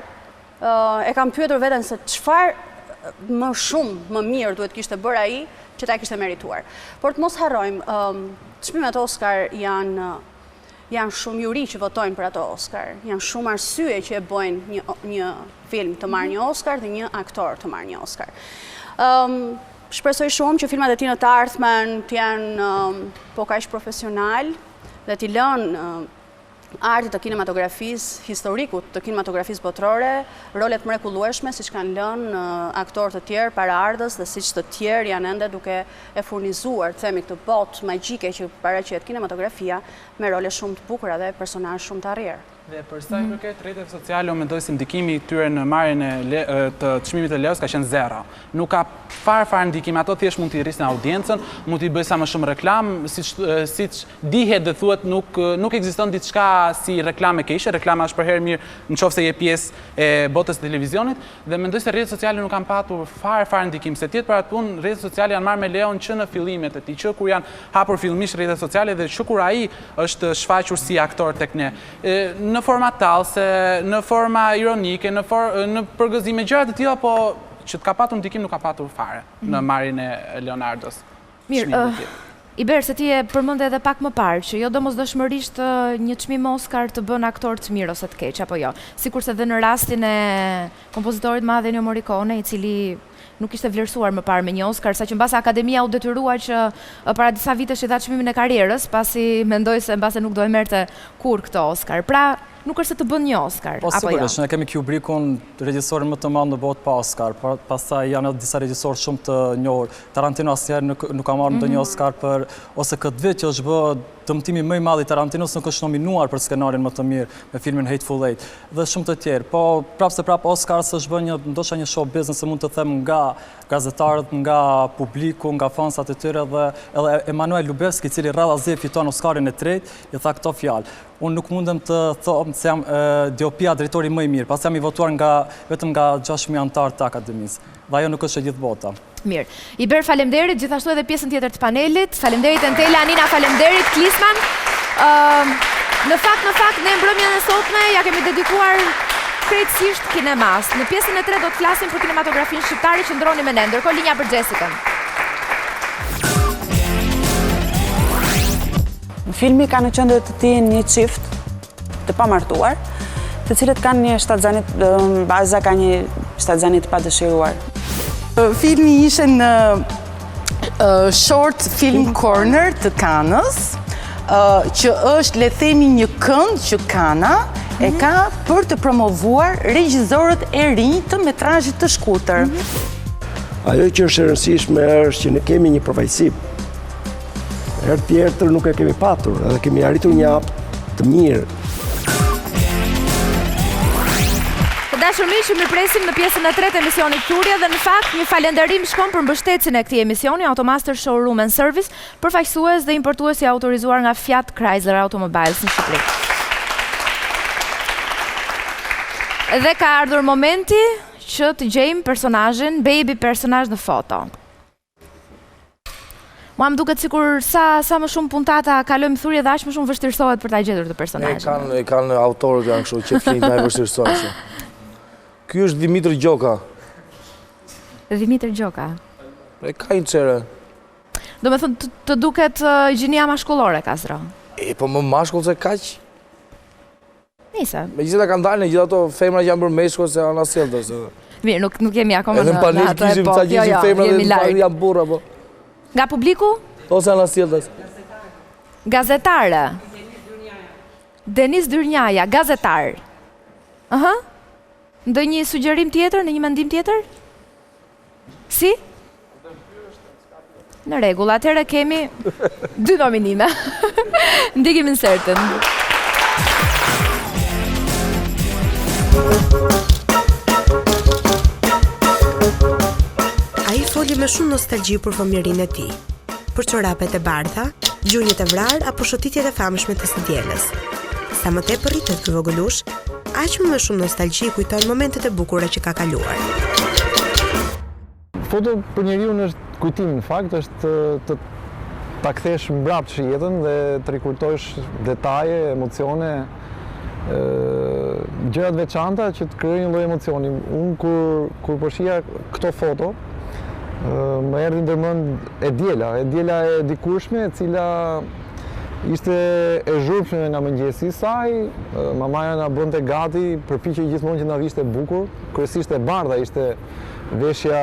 e kam pyetur veten se çfarë më shumë, më mirë duhet kishte bërë ai që ta kishte merituar. Por të mos harrojmë, çmimet Oscar janë janë shumë juri që votojnë për ato Oscar, janë shumë arsye që e bëjnë një, një film të marrë një Oscar dhe një aktor të marrë një Oscar. Shpresoj shumë që filmat e tij në të ardhmen të jenë po kaq profesional dhe t'i lënë artit të kinematografisë, historikut të kinematografisë botërore, role të mrekullueshme siç kanë lënë aktorë të tjerë paraardhës dhe siç të tjerë janë ende duke e furnizuar, të themi këtë botë magjike që paraqet kinematografia me role shumë të bukura dhe personazhe shumë të arrirë. Dhe për sa i përket rrjeteve sociale, unë mendoj se ndikimi i tyre në marrjen e të çmimit të Leos ka qenë zero. Nuk ka fare fare ndikim, ato thjesht mund t'i rrisin audiencën, mund t'i bëjë sa më shumë reklamë, siç siç dihet dhe thuhet nuk nuk ekziston diçka si reklamë e keqe, reklama është përherë mirë në qoftë se je pjesë e botës së televizionit dhe mendoj se rrjetet sociale nuk kanë patur fare fare ndikim, se të jetë për atë punë rrjetet sociale janë marrë me Leon që në fillimet e tij, që kur janë hapur fillimisht rrjetet sociale dhe që kur ai është shfaqur si aktor tek ne. Në forma tallëse, në forma ironike, në for, në përgëzime, gjëra të tilla, po që të ka patur ndikim nuk ka patur fare në mhm. marrjen e Leonardos. Mirë, Iber, se ti e përmende edhe pak më parë, që jo domosdoshmërisht një çmim Oscar të bën aktor të mirë ose të keq, apo jo. Sikurse dhe në rastin e kompozitorit të madh Ennio Morricone, i cili nuk ishte vlerësuar më parë me një Oscar, saqë mbase Akademia u detyrua që para disa vitesh i dha çmimin e karrierës, pasi mendoi se mbase nuk do e merrte kurrë këtë Oscar. Pra, nuk është se të bën një Oscar, po, apo jo? Po sigurisht, ne kemi Kubrickun, regjisorin më të madh në botë pa Oscar, por pastaj janë edhe disa regjisorë shumë të njohur. Tarantino asnjëherë nuk nuk ka marrë ndonjë mhm. Oscar për ose këtë vit që është bë dëmtimi më i madh i Tarantinos nuk është nominuar për skenarin më të mirë me filmin Hateful Eight dhe shumë të tjerë. Po prapë se prapë Oscars është bërë një ndoshta një show business, mund të them nga gazetarët, nga publiku, nga fansat e tyre dhe edhe Emanuel Lubezki, i cili radhazi fiton Oscarin e tretë, i tha këto fjalë. Unë nuk mundem të them se jam DOP-ja drejtori më i mirë, pasi jam i votuar nga vetëm nga 6000 anëtarë të akademisë. Dhe ajo nuk është e gjithë bota. Mirë. Iber faleminderit, gjithashtu edhe pjesën tjetër të panelit. Faleminderit Entela, Nina, faleminderit Klisman. Ëm në fakt, në fakt ne mbrëmjen e sotme ia kemi dedikuar krejtësisht kinemas. Në pjesën e tretë do të flasim për kinematografinë shqiptare, qëndroni me ne. Ndërkohë linja për Xhesikën. Filmi ka në qendër të tij një çift të pamartuar, të cilët kanë një shtatzani, vajza ka një shtatzani të padëshiruar. Filmi ishte në Short Film Corner të Kanës, që është, le themi, një kënd që Kana e mhm. ka për të promovuar regjizorët e rinj të metrazhit të shkurtër. Mhm. Ajo që është e rëndësishme është që ne kemi një përfaqësim. Herë tjetër nuk e kemi patur, edhe kemi arritur një hap të mirë. Të dashur miq, ju mirëpresim në pjesën e tretë të emisionit Thurje dhe në fakt një falënderim shkon për mbështetësin e këtij emisioni, Automaster Showroom and Service, përfaqësues dhe importues i autorizuar nga Fiat Chrysler Automobiles në Shqipëri. Dhe ka ardhur momenti që të gjejmë personazhin, baby personazh në foto. Mua më duket sikur sa sa më shumë puntata kalojmë thurje dhe aq më shumë vështirësohet për ta gjetur këtë personazh. E kanë e kanë autorët janë kështu që flinë na e vështirësojnë kështu. Ky është Dhimitër Gjoka. Dhimitër Gjoka. E ka një çere. Domethënë të, të duket gjinia mashkullore Kastro. E po më mashkull se kaq? Nëse. Megjithëse kanë dalë gjithë ato femra që janë bërë meshkuj se anasjelltas. Mirë, nuk nuk jemi akoma në në atë epokë. Edhe në jo, jo, femra dhe në janë burra po. Nga publiku? Ose anasjelltas. Gazetare. Denis Dyrnjaja, gazetar. Ëhë. Ndonjë sugjerim tjetër, ndonjë mendim tjetër? Si? Në rregull, atëherë kemi dy nominime. Ndjekim insertin. Ai foli me shumë nostalgji për fëmijërinë e tij, për çorapet e bardha, gjunjët e vrarë apo shëtitjet e famshme të së dielës. Sa më tepër rritet ky vogëlush, aq më me shumë nostalgji kujton momentet e bukura që ka kaluar. Foto për njeriun është kujtim në fakt, është të ta kthesh mbrapsht jetën dhe të rikujtosh detaje, emocione, gjëra të veçanta që të krijojnë një lloj emocioni. Unë kur kur po shihja këto foto, më erdhi ndërmend e diela, e diela e dikurshme, e cila ishte e zhurmshme nga mëngjesi i saj, mamaja na bënte gati, përpiqej gjithmonë që na vishte bukur, kryesisht e bardha ishte veshja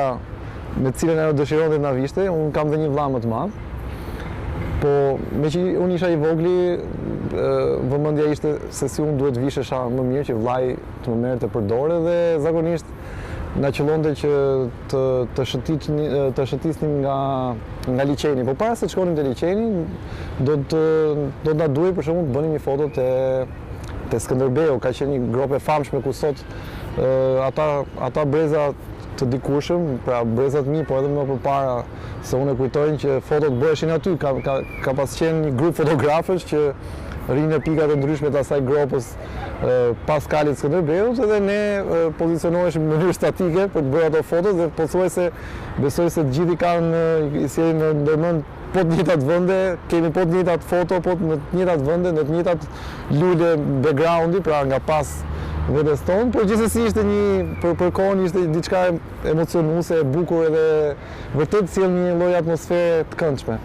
me të cilën ajo dëshironte të na vishte, unë kam dhe një vëlla më të madh. Po, meqë unë isha i vogli, vëmendja ishte se si unë duhet të vishesha më mirë që vëllai të më merrte për dore dhe zakonisht na qëllonte që të të shëtitni, të shëtisnim nga nga liqeni. Po para se të shkonim te liqeni, do të do të na duhej për shembull të bënim një foto te te Skënderbeu, ka qenë një gropë e famshme ku sot ata ata breza të dikurshëm, pra brezat mi, po edhe më përpara se unë e kujtojnë që fotot bëheshin aty, ka ka ka pas qenë një grup fotografësh që rrinë në pikat e ndryshme të asaj gropës pas kalit Skënderbeut edhe ne pozicionoheshim në mënyrë statike për të bërë ato fotot dhe pothuajse besoj se të gjithë i kanë i sjellin në ndërmend po të njëjtat vende, kemi po të njëjtat foto, po në të njëjtat vende, në të njëjtat lule backgroundi, pra nga pas vetes tonë, por gjithsesi ishte një për për kohën ishte diçka emocionuese, e bukur edhe vërtet sjell një lloj atmosfere të këndshme.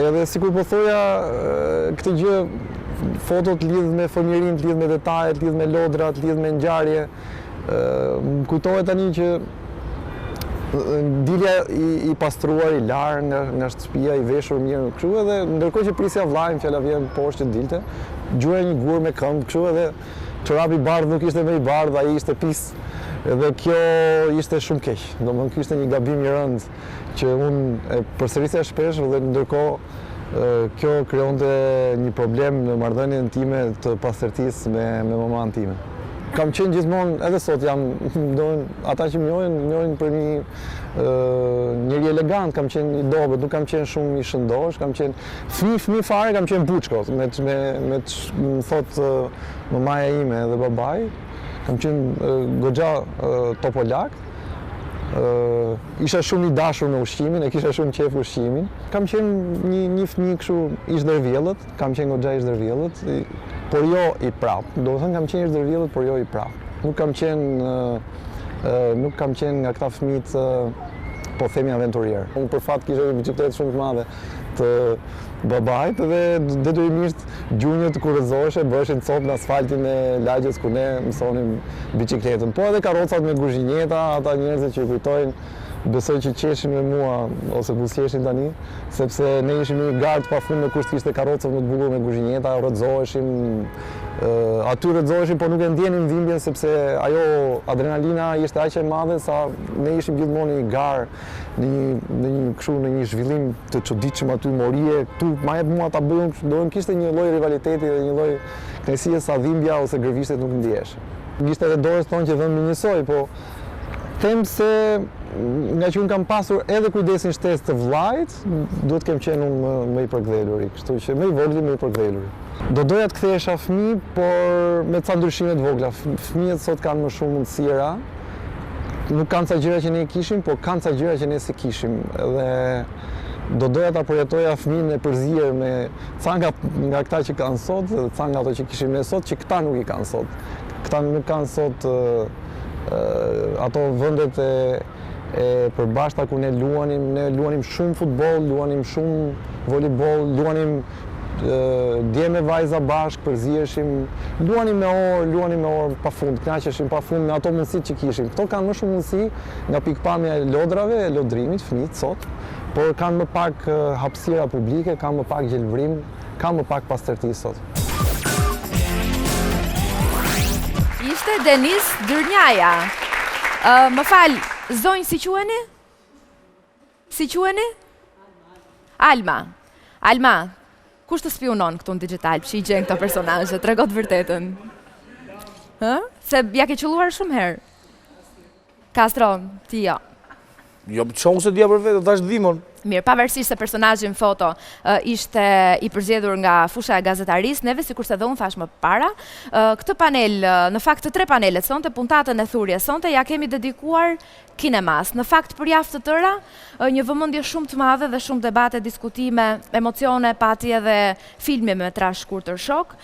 Edhe sikur po thoja këtë gjë fotot lidh me fëmijërinë, lidh me detajet, lidh me lodrat, lidh me ngjarje. Më kujtohet tani që dilja i, i pastruar, i larë nga, nga shtëpia, i veshur mirë, kështu edhe ndërkohë që prisja vllain, fjala vjen poshtë që dilte, gjuaja një gur me këmbë, kështu edhe çorapi i bardhë nuk ishte më i bardhë, ai ishte pis. Edhe kjo ishte shumë keq. Domethënë ky ishte një gabim i rëndë që unë e përsërisja shpesh dhe ndërkohë kjo krijonte një problem në marrëdhënien time të pastërtisë me me mamanë time. Kam qenë gjithmonë, edhe sot jam, domethënë ata që më njohin, më njohin për një njeri elegant, kam qenë i dobët, nuk kam qenë shumë i shëndosh, kam qenë fëmijë, fëmijë fare, kam qenë buçko, me me me më thotë mamaja ime dhe babai, kam qenë goxha topolak. Isha shumë i dashur me ushqimin, e kisha shumë qejf ushqimin. Kam qenë një, një fëmijë kështu i zhdërvjellët, kam qenë goxha i zhdërvjellët, por jo i prapë. Domethënë kam qenë i zhdërvjellët, por jo i prapë. Nuk kam qenë nuk kam qenë nga këta fëmijët po themi aventurierë. Unë për fat kisha një biçikletë shumë të madhe të babait dhe detyrimisht gjunjët kur rrëzoheshe bëheshin copë në asfaltin e lagjes ku ne mësonim biçikletën. Po edhe karrocat me guzhinjeta, ata njerëzit që i kujtojnë Besoj që qeshin me mua ose buzëqeshin tani, sepse ne ishim në një garë të pafundme kush të kishte karrocën më të bukur me kuzhinjeta, rrëzoheshim, aty rrëzoheshim, por nuk e ndjenim dhimbjen sepse ajo adrenalina ishte aq e madhe sa ne ishim gjithmonë në një garë, në një në një kështu në një zhvillim të çuditshëm aty morie, këtu ma jep mua ta bëj unë, domethënë kishte një lloj rivaliteti dhe një lloj kënaqësie sa dhimbja ose gërvishtjet nuk ndjeheshin. Gishtat e dorës thonë që dhëmbin njësoj, po Them se ngaqë unë kam pasur edhe kujdesin shtesë të vëllait, duhet të kem qenë unë më, më i përkëdheluri, kështu që më i vogli, më i përkëdheluri. Do doja të kthehesha fëmijë, por me ca ndryshime të vogla. Fëmijët sot kanë më shumë mundësira, nuk kanë ca gjëra që ne kishim, por kanë ca gjëra që ne s'i kishim. Dhe do doja ta përjetoja fëmijën e përzier me ca nga, nga këta që kanë sot dhe ca nga ato që kishim ne sot, që këta nuk i kanë sot. Këta nuk kanë sot ato vendet e e përbashkëta ku ne luanim, ne luanim shumë futboll, luanim shumë volejboll, luanim djem e vajza bashkë, përziheshim, luanim me orë, luanim me orë pa fund, kënaqeshim pa fund me ato mundësitë që kishim. Këto kanë më shumë mundësi nga pikëpamja e lodrave, e lodrimit, fëmijët sot, por kanë më pak hapësira publike, kanë më pak gjelbrim, Ka më pak pastërti sot. Ishte Denis Dyrnjaja. Më fal, zonjë si quheni? Si quheni? Alma. Alma, kush të spiunon këtu në Digitalb që i gjen këto personazhe? Trego të vërtetën. Hë? Se ia ke qëlluar shumë herë. Kastro, ti jo. Jo, që unë s'e dija për vete, dhashë dhimon. Mirë, pavarësisht se personazhi në foto ishte i përzgjedhur nga fusha e gazetarisë, neve sikurse dhe unë thashë më para, këtë panel, në fakt të tre panelet sonte, puntatën e Thurjes sonte, ia kemi dedikuar kinemas. Në fakt për javë të tëra, një vëmendje shumë të madhe dhe shumë debate, diskutime, emocione pati edhe filmi me metrazh shkurtër Shok,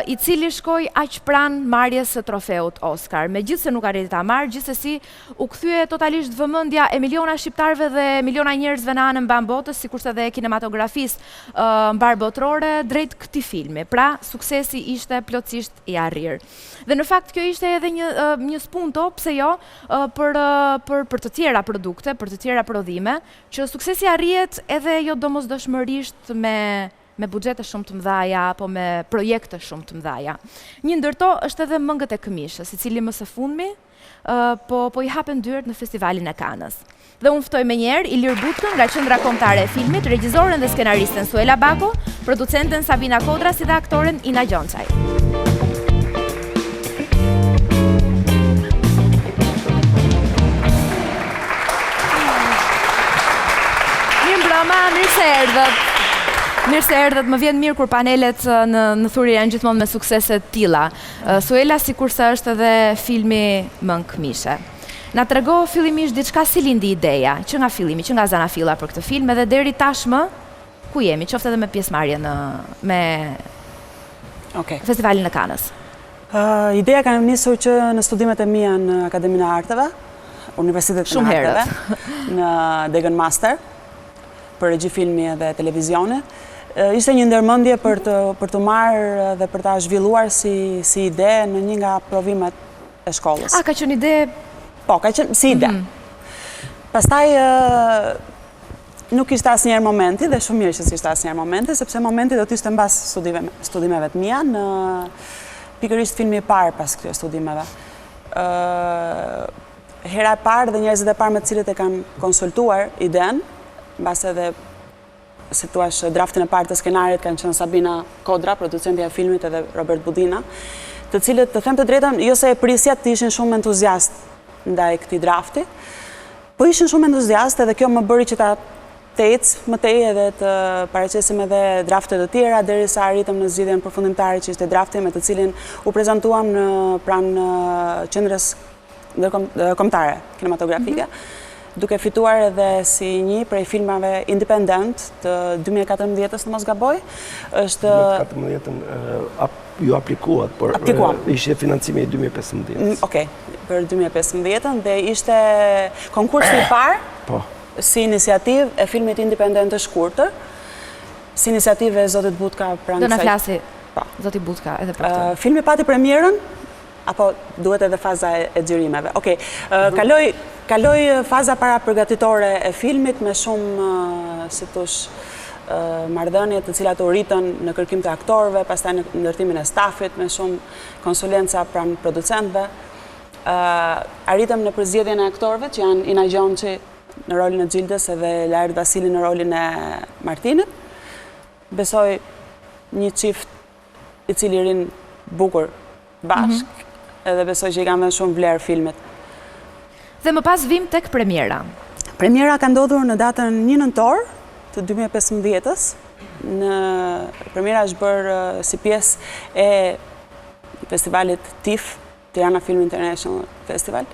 i cili shkoi aq pranë marrjes së trofeut Oscar. Megjithëse nuk arriti ta marrë, gjithsesi U kthye totalisht vëmendja e miliona shqiptarëve dhe miliona njerëzve në anë e mbanë botës, sikurse dhe e kinematografisë mbarëbotërore drejt këtij filmi. Pra, suksesi ishte plotësisht i arrirë. Dhe në fakt kjo ishte edhe një një spunto, pse jo, për për për të tjera produkte, për të tjera prodhime, që suksesi arrihet edhe jo domosdoshmërisht me me buxhete shumë të mëdhaja apo me projekte shumë të mëdhaja. Një ndër to është edhe Mëngët e Këmishës, i cili më së fundmi po po i hapen dyert në Festivalin e Kanës. Dhe unë ftoj menjëherë Ilir Butkën nga Qendra Kombëtare e Filmit, regjizoren dhe skenaristen Suela Bako, producenten Sabina Kodra si dhe aktoren Ina Gjonçaj. Mirëmbrëma, mirë se erdhët. Mirë se erdhët, më vjen mirë kur panelet në në thurje janë gjithmonë me suksese të tilla. Suela sikurse është edhe filmi Mëngë Këmishe. Na trego fillimisht diçka si lindi ideja, që nga fillimi, që nga zanafilla për këtë film edhe deri tashmë ku jemi, qoftë edhe me pjesëmarrje në me okay. Festivalin e Kanës. Uh, ideja ka nisur që në studimet e mia në Akademinë e Arteve, Universitetin e Arteve, në degën master. për regji filmi edhe televizioni. Ishte një ndërmendje për të për të marrë dhe për ta zhvilluar si si ide në një nga provimet e shkollës. A ka qenë ide? Po, ka qenë si ide. Mm -hmm. Pastaj nuk ishte asnjëherë momenti dhe shumë mirë që s'ishte asnjëherë momenti, sepse momenti do të ishte mbas studimeve, studimeve të mia në pikërisht filmi i parë pas këtyre studimeve. Ë Hera e parë dhe njerëzit e parë me të cilët e kam konsultuar idenë, mbase edhe si thua, draftin e parë të skenarit kanë qenë Sabina Kodra, producentja e filmit edhe Robert Budina, të cilët të them të drejtën, jo se e prisja të ishin shumë entuziast ndaj këtij drafti, po ishin shumë entuziast edhe kjo më bëri që ta të ecë më tej edhe të paraqesim edhe drafte të tjera derisa arritëm në zgjidhjen përfundimtare që ishte drafti me të cilin u prezantuam në pranë qendrës ndërkombëtare kinematografike, mhm. duke fituar edhe si një prej filmave independent të 2014-ës në mos gaboj. Është 2014-ën ju aplikuat, por ishte financimi i 2015. Mm, okej, për 2015-ën dhe ishte konkursi i parë po. si iniciativë e filmit independent të shkurtër, si iniciativë e Zotit Butka pranë Do na flasi po. Zoti Butka edhe për këtë. Filmi pati premierën apo duhet edhe faza e xhirimeve. Okej, kaloi... Kaloi faza parapërgatitore e filmit me shumë, si të thuash, marrëdhënie të cilat u rritën në kërkim të aktorëve, pastaj në ndërtimin e stafit me shumë konsulenca pranë producentëve. Arritëm në përzgjedhjen e aktorëve që janë Ina Gjonçi në rolin e Xhildës edhe Laert Vasili në rolin e Martinit. Besoj një çift i cili rrin bukur bashkë, mhm. edhe besoj që i kanë dhënë shumë vlerë filmit. Dhe më pas vijmë tek premiera. Premiera ka ndodhur në datën 1 nëntor të 2015-ës. Në premiera është bërë si pjesë e festivalit TIFF, Tirana Film International Festival.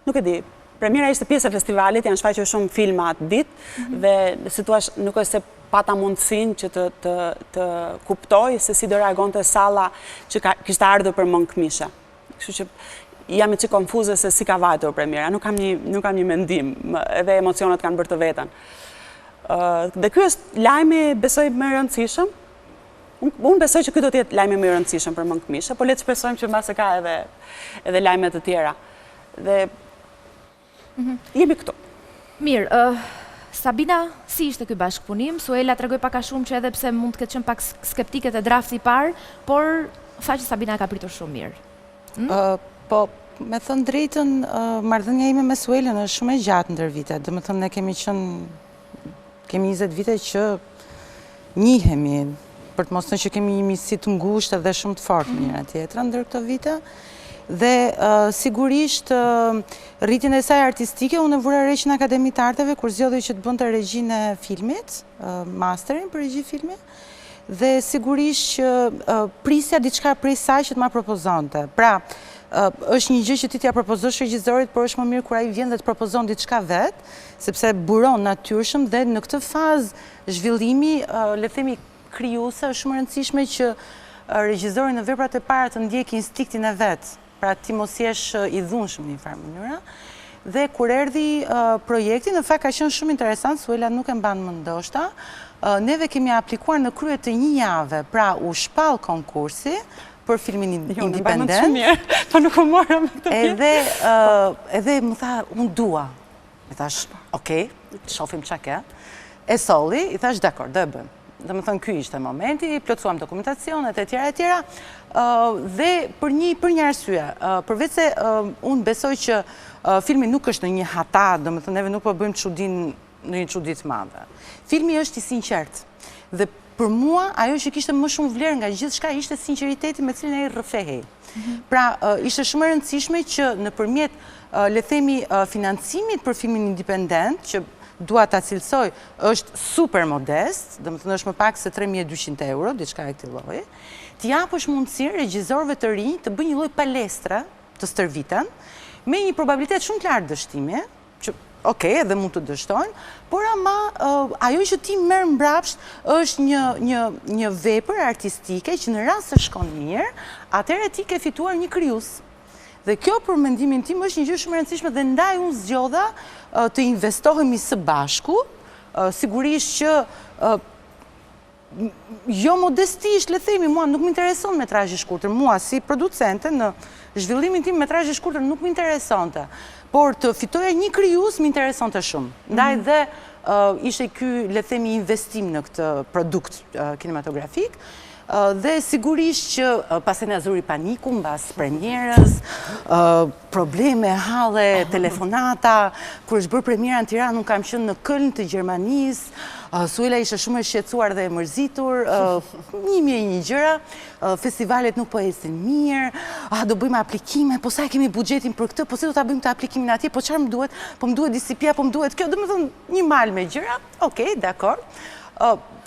Nuk e di. Premiera ishte pjesë e festivalit, janë shfaqur shumë filma atë ditë mhm. dhe si të thuash nuk është se pata mundësinë që të të të kuptoj se si do reagonte salla që ka, kishte ardhur për Mëngë Këmishe. Kështu që jam një çik konfuze se si ka vajtur premiera, nuk kam një nuk kam një mendim, edhe emocionet kanë bërë të vetën. Ë dhe ky është lajmi besoj më i rëndësishëm. Unë besoj që ky do të jetë lajmi më i rëndësishëm për Mëngë Këmishe, por le të shpresojmë që mbase ka edhe edhe lajme të tjera. Dhe mhm. jemi këtu. Mirë, Sabina, si ishte ky bashkëpunim? Suela tregoi pak a shumë që edhe pse mund të ketë qenë pak skeptike te drafti i parë, por tha që Sabina e ka pritur shumë mirë. Hmm? Po, me thënë të drejtën, marrëdhënia ime me Suelën është shumë e gjatë ndër vite. Domethënë, ne kemi qenë Kemi 20 vite që njihemi, për të mos thënë që kemi një miqësi të ngushtë dhe shumë të fortë me njëra tjetrën ndër këto vite. Dhe sigurisht rritjen e saj artistike unë e vura re që në Akademi të Arteve kur zgjodhi që të bënte regjinë e filmit, masterin për regji filmi, dhe sigurisht që prisja diçka prej saj që të ma propozonte. Pra, është një gjë që ti t'ia propozosh regjizorit, por është më mirë kur ai vjen dhe të propozon diçka vetë, sepse buron natyrshëm dhe në këtë fazë zhvillimi, le të themi krijuese, është shumë e rëndësishme që regjizori në veprat e para të ndjekë instinktin e vet, pra ti mos jesh i dhunshëm në një farë mënyre. Dhe kur erdhi projekti, në fakt ka qenë shumë interesant, Suela nuk e mban mend ndoshta, neve kemi aplikuar në krye të një jave, pra u shpall konkursi, për filmin jo, independent. Jo, shumë mirë, po nuk u mora me këtë pjesë. Edhe, edhe më tha, unë dua. I thashë, okej, shofim ça ke. E solli, i thashë, dakord, do e bëjmë. Domethënë, ky ishte momenti, plotësuam dokumentacionet, e tjera, e tjera. Dhe për një, për një arsye, përveç se unë besoj që filmi nuk është ndonjë hata, domethënë, neve nuk po bëjmë çudinë ndonjë çudi të madhe. Filmi është i sinqertë. Dhe për mua, ajo që kishte më shumë vlerë nga gjithçka ishte sinqeriteti me cilin ai rrëfehej. Mhm. Pra, ishte shumë e rëndësishme që nëpërmjet, le themi, financimit për filmin independent, që dua ta cilësoj, është super modest, domethënë është më pak se 3200 euro, diçka e këtij lloji, t'i japësh mundësinë regjizorëve të rinj të bëjnë një lloj palestre, të stërviten, me një probabilitet shumë të lartë dështimi, që ok, edhe mund të dështojnë, por ama ajo që ti merr mbrapsht është një një një vepër artistike që në rast se shkon mirë, atëherë ti ke fituar një krijues. Dhe kjo për mendimin tim është një gjë shumë e rëndësishme dhe ndaj unë zgjodha të investohemi së bashku, sigurisht që jo modestisht, le themi, mua nuk më intereson metrazhi i shkurtër, mua si producente në zhvillimin tim metrazhi i shkurtër nuk më interesonte, por të fitoja një krijues më interesonte shumë. Ndaj mhm. dhe ishte ky, le themi, investim në këtë produkt kinematografik, dhe sigurisht që pastaj na zuri paniku mbas premierës, probleme, halle, telefonata, kur është bërë premiera në Tiranë, unë kam qenë në Köln të Gjermanisë, Suela ishte shumë e shqetësuar dhe e mërzitur, 1001 gjëra, festivalet nuk po ecin mirë, a do bëjmë aplikime, po sa e kemi buxhetin për këtë, po si do ta bëjmë këtë aplikimin atje, po çfarë më duhet, po më duhet DCP-ja, po më duhet kjo, domethënë një mal me gjëra, okej, dakord.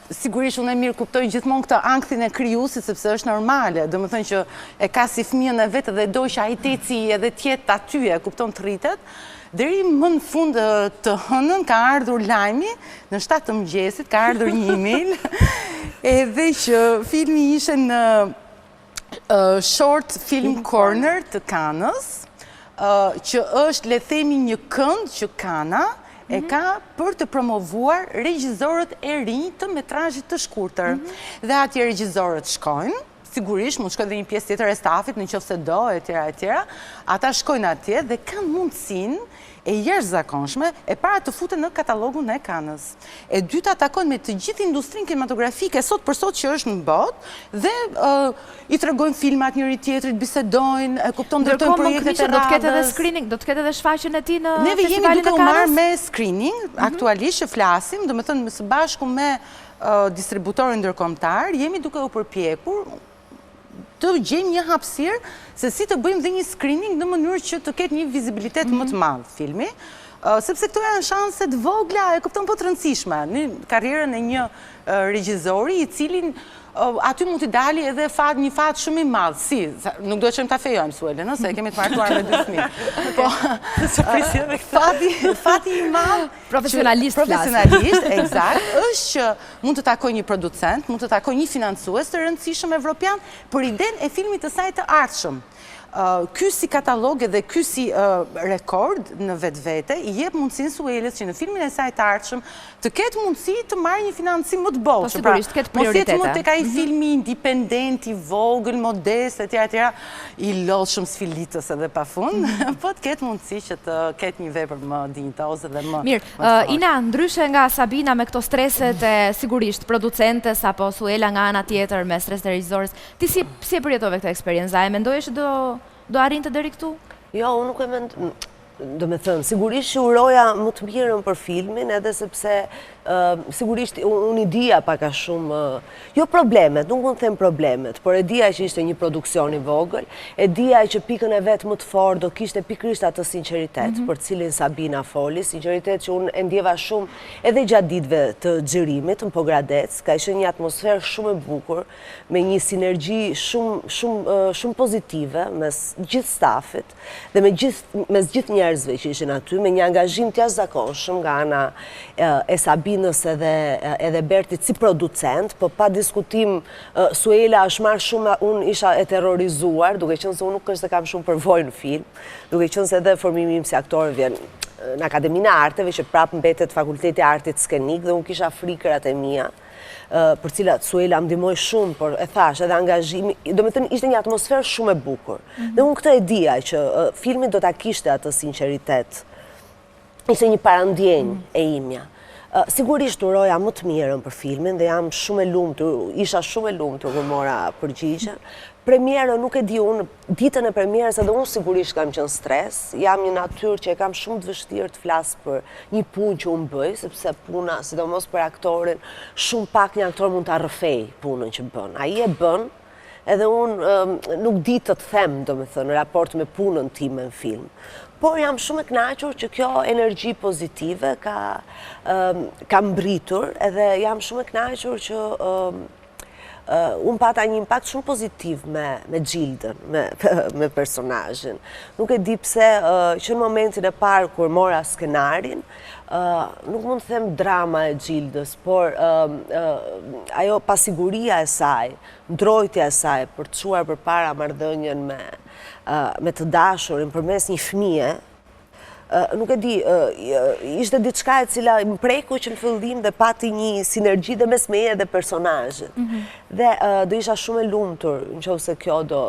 Sigurisht unë e mirëkuptoj gjithmonë këtë ankthin e krijuesit sepse është normale, domethënë që e ka si fëmijën e vet dhe do që ai të eci edhe të jetë aty, e kupton të rritet. Deri më në fund të hënën ka ardhur lajmi, në 7 të mëngjesit ka ardhur një email, edhe që filmi ishte në Short Film Corner të Kanës, që është, le themi, një kënd që Kana e mhm. ka për të promovuar regjizorët e rinj të metrazhit të shkurtër. Mhm. Dhe atje regjizorët shkojnë, Sigurisht, mund të shkojë dhe një pjesë tjetër e stafit në qoftë se do, etj, etj. Ata shkojnë atje dhe kanë mundësinë e jashtëzakonshme, e para të futen në katalogun e Kanës. E dyta takojnë me të gjithë industrinë kinematografike sot për sot që është në botë dhe i tregojnë filmat njëri tjetrit, bisedojnë, e kupton ndërtojnë projektet e radhës. Do të ketë edhe screening, do të ketë edhe shfaqjen e tij në festivalin e Kanës? Neve jemi duke u marrë me screening, mhm. aktualisht që flasim, domethënë së bashku me distributorin ndërkombëtar, jemi duke u përpjekur të gjejmë një hapësirë se si të bëjmë dhe një screening në mënyrë që të ketë një vizibilitet më të mhm. madh filmi, sepse këto janë shanse të vogla, e kupton po të rëndësishme, në karrierën e një regjizori, i cili aty mund t'i dali edhe fat, një fat shumë i madh, si, nuk do të shkojmë ta fejojmë Suelën, se e kemi të martuar me dy fëmijë. Po, fati, fati i madh Profesionalisht Profesionalisht, ekzakt, është që mund të takojë një producent, mund të takojë një financues të rëndësishëm evropian për idenë e filmit të saj të ardhshëm. Ky si katalog edhe ky si rekord në vetvete i jep mundësinë Suelës që në filmin e saj të ardhshëm të ketë mundësi të marrë një financim më të bollshëm. Po sigurisht, të ketë prioritete. Mos jetë më tek ai mhm. filmi independent, i vogël, modest etj etj, i lodhshëm sfilitës edhe pafund, mhm. po të ketë mundësi që të ketë një vepër më dinjitoze dhe më Mirë, Ina, ndryshe nga Sabina me këto streset e sigurisht producentes apo Suela nga ana tjetër me streset e regjizores, ti si si e përjetove këtë eksperiencë? A e mendoje që do do arrinte deri këtu? Jo, unë nuk e mend domethënë, sigurisht që uroja më të mirën për filmin, edhe sepse sigurisht unë i dija pak a shumë, jo problemet, nuk mund të them problemet, por e dija që ishte një produksion i vogël, e dija që pikën e vet më të fortë do kishte pikërisht atë sinqeritet, mhm. për cilin Sabina foli, sinqeritet që unë e ndjeva shumë edhe gjatë ditëve të xhirimit në Pogradec, ka qenë një atmosferë shumë e bukur, me një sinergji shumë, shumë, shumë pozitive mes gjithë stafit, dhe me gjithë mes gjithë njerëzve që ishin aty, me një angazhim të jashtëzakonshëm nga ana e Sabinës edhe edhe Bertit si producent, po pa diskutim Suela është marrë shumë, unë isha e terrorizuar, duke qenë se unë nuk është se kam shumë përvojë në film, duke qenë se edhe formimi im si aktore vjen në Akademinë e Arteve, që prapë mbetet Fakulteti i Artit Skenik dhe unë kisha frikërat e mia. për cilat Suela më ndihmoi shumë, por e thashë edhe angazhimi, domethënë ishte një atmosferë shumë e bukur. Mhm. Dhe unë këtë e dija që filmi do ta kishte atë sinqeritet. Ishte një parandjenjë mhm. e imja. Sigurisht uroja më të mirën për filmin dhe jam shumë e lumtur, isha shumë e lumtur kur mora përgjigjen. Premierën nuk e di unë, ditën e premierës edhe unë sigurisht kam qenë stres, jam një natyrë që e kam shumë të vështirë të flas për një punë që unë bëj, sepse puna, sidomos për aktorin, shumë pak një aktor mund ta rrëfejë punën që bën. Ai e bën, edhe unë nuk di të të them, domethënë, në raport me punën time në film. Por jam shumë e kënaqur që kjo energji pozitive ka, ka mbërritur, edhe jam shumë e kënaqur që unë pata një impakt shumë pozitiv me, me Xhildën, me, me personazhin. Nuk e di pse që në momentin e parë kur mora skenarin, nuk mund të them drama e Xhildës, por ajo pasiguria e saj, ndrojtja e saj për të çuar përpara marrëdhënien me, me të dashurin përmes një fëmije, nuk e di, ishte diçka e cila më preku që në fillim dhe pati një sinergji dhe mes meje dhe personazhit. Mhm. Dhe do isha shumë e lumtur në qoftë se kjo do,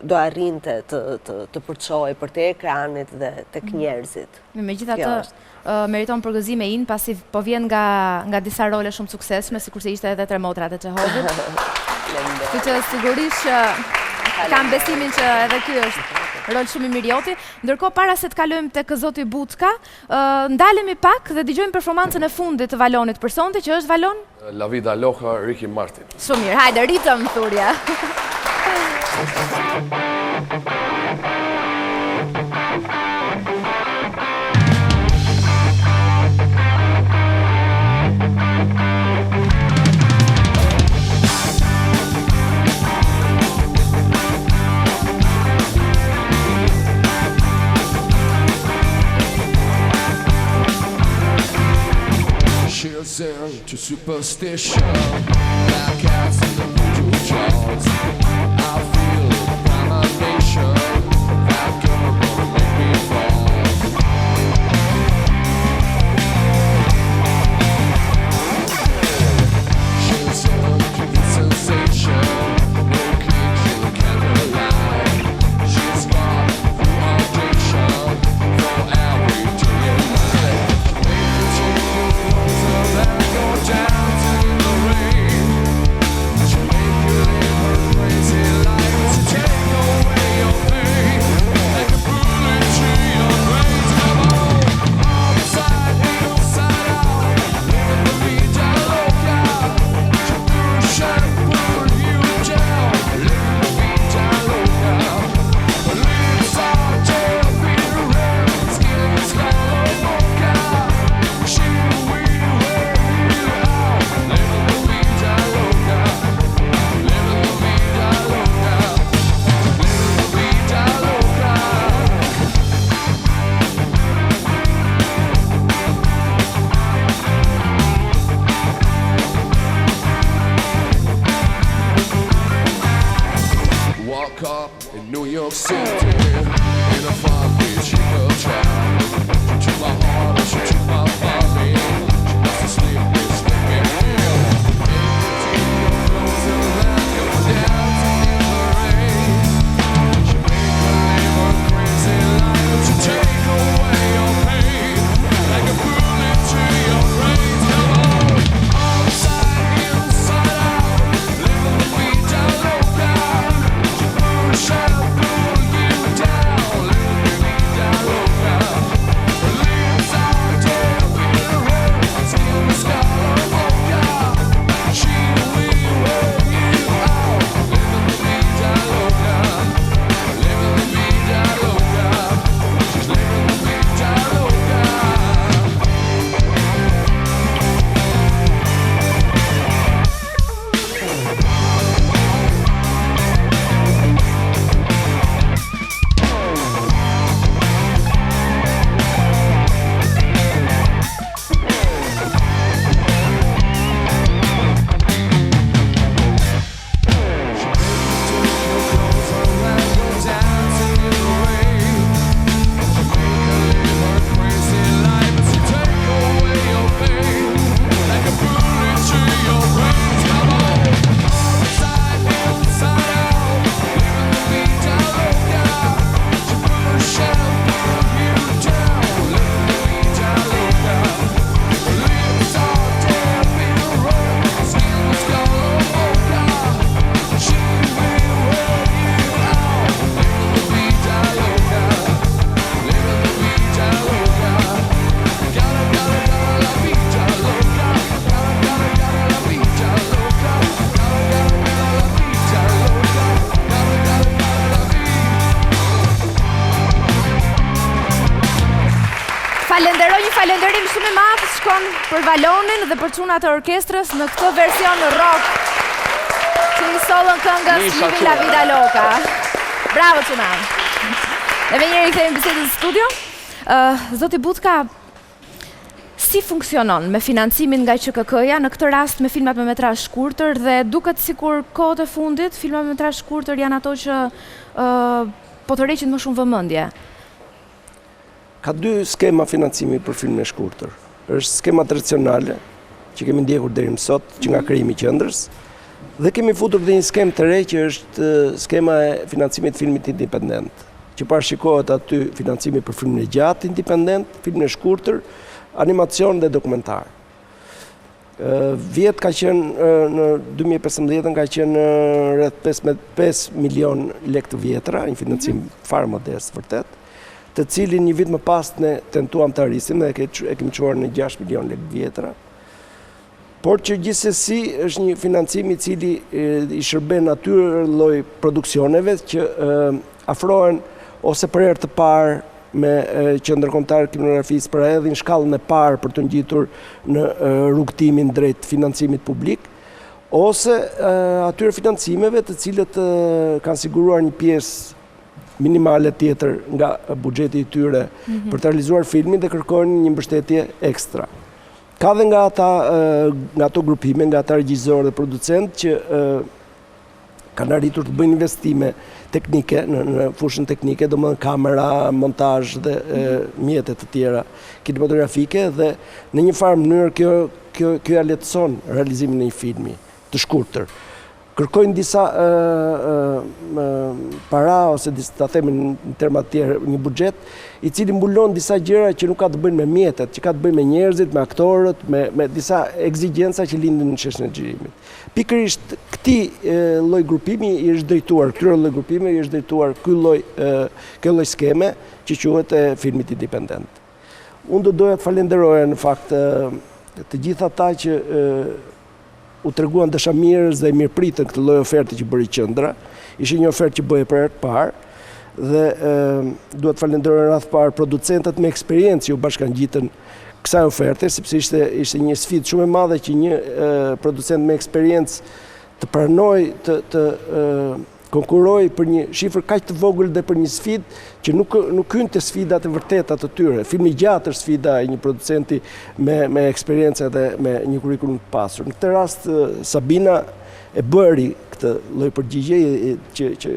do arrinte të, të, të përçohej përtej ekranit dhe tek mhm. njerëzit. Megjithatë, meriton përgëzime Inë, pasi po vjen nga, nga disa role shumë të suksesshme, sikurse ishte edhe Tre motrat e Çehovit. Kështu që sigurisht që kam besimin që edhe ky është rol shumë i mirë joti. Ndërkohë para se të kalojmë tek zoti Butka, ndalemi pak dhe dëgjojmë performancën e fundit të Valonit për sonte, që është Valon? La Vida Loca, Ricky Martin. Shumë mirë, hajde, ritëm, Thurja. To superstition, black cats in the voodoo jars. I feel premonition. That girl gonna make me fall. She's into the sensation. Falenderoj një falenderim shumë i madh shkon për Valonin dhe për çunat e orkestrës në këtë version rock që i sollën këngës Livin la Vida Loca. Bravo çuna. Dhe menjëherë i kthehemi bisedës në studio. Uh, zoti Butka, si funksionon me financimin nga QKK-ja, në këtë rast me filmat me metrazh shkurtër dhe duket sikur kohët e fundit filmat me metrazh shkurtër janë ato që uh, po tërheqin më shumë vëmendje. Ka dy skema financimi për filmin e shkurtër. Është skema tradicionale që kemi ndjekur deri më sot, që nga mhm. krijimi i qendrës, dhe kemi futur dhe një skemë të re që është skema e financimit të filmit independent, që parashikohet aty financimi për filmin e gjatë independent, filmin e shkurtër, animacion dhe dokumentar. Vjet ka qenë në 2015 ka qenë rreth 5 milion lekë të vjetra, një financim mhm. fare modest vërtet, të cilin një vit më pas ne tentuam ta rrisim dhe e kemi çuar në 6 milion lekë të vjetra. Por që gjithsesi është një financim i cili i shërben atyre lloj produksioneve që afrohen ose për herë të parë me Qendrën Kombëtare të Kinematografisë pra hedhin shkallën e parë për t'u ngjitur në rrugëtimin drejt financimit publik, ose atyre financimeve të cilët kanë siguruar një pjesë minimale tjetër nga buxheti i tyre mhm. për të realizuar filmin dhe kërkojnë një mbështetje ekstra. Ka dhe nga ata nga ato grupime, nga ata regjizorë dhe producentë që kanë arritur të bëjnë investime teknike në, në fushën teknike, domethënë kamera, montazh dhe e, mhm. mjete të tjera kinematografike dhe në një farë mënyrë kjo kjo kjo ia lehtëson realizimin e një filmi të shkurtër. Kërkojnë disa e, e, para ose disa, ta themi në terma të tjerë një buxhet i cili mbulon disa gjëra që nuk ka të bëjnë me mjetet, që ka të bëjnë me njerëzit, me aktorët, me me disa ekzigjenca që lindin në sheshin e xhirimit. Pikërisht këtij lloj grupimi i është drejtuar, këtyre lloj grupimi i është drejtuar ky lloj kjo lloj skeme që quhet e filmit independent. Unë do doja të falenderoja në fakt të gjithë ata që u treguan dashamirës dhe mirëpritën këtë lloj oferte që bëri qendra. Ishte një ofertë që bëhej për herë të parë dhe dua të falenderoj në radhë të parë producentët me eksperiencë që iu bashkangjitën kësaj oferte, sepse ishte ishte një sfidë shumë e madhe që një producent me eksperiencë të pranojë të të konkurrojë për një shifër kaq të vogël dhe për një sfidë që nuk nuk hyn te sfidat e vërteta të tyre. Filmi i gjatë është sfida e një producenti me me eksperiencë dhe me një kurrikulum të pasur. Në këtë rast Sabina e bëri këtë lloj përgjigje që që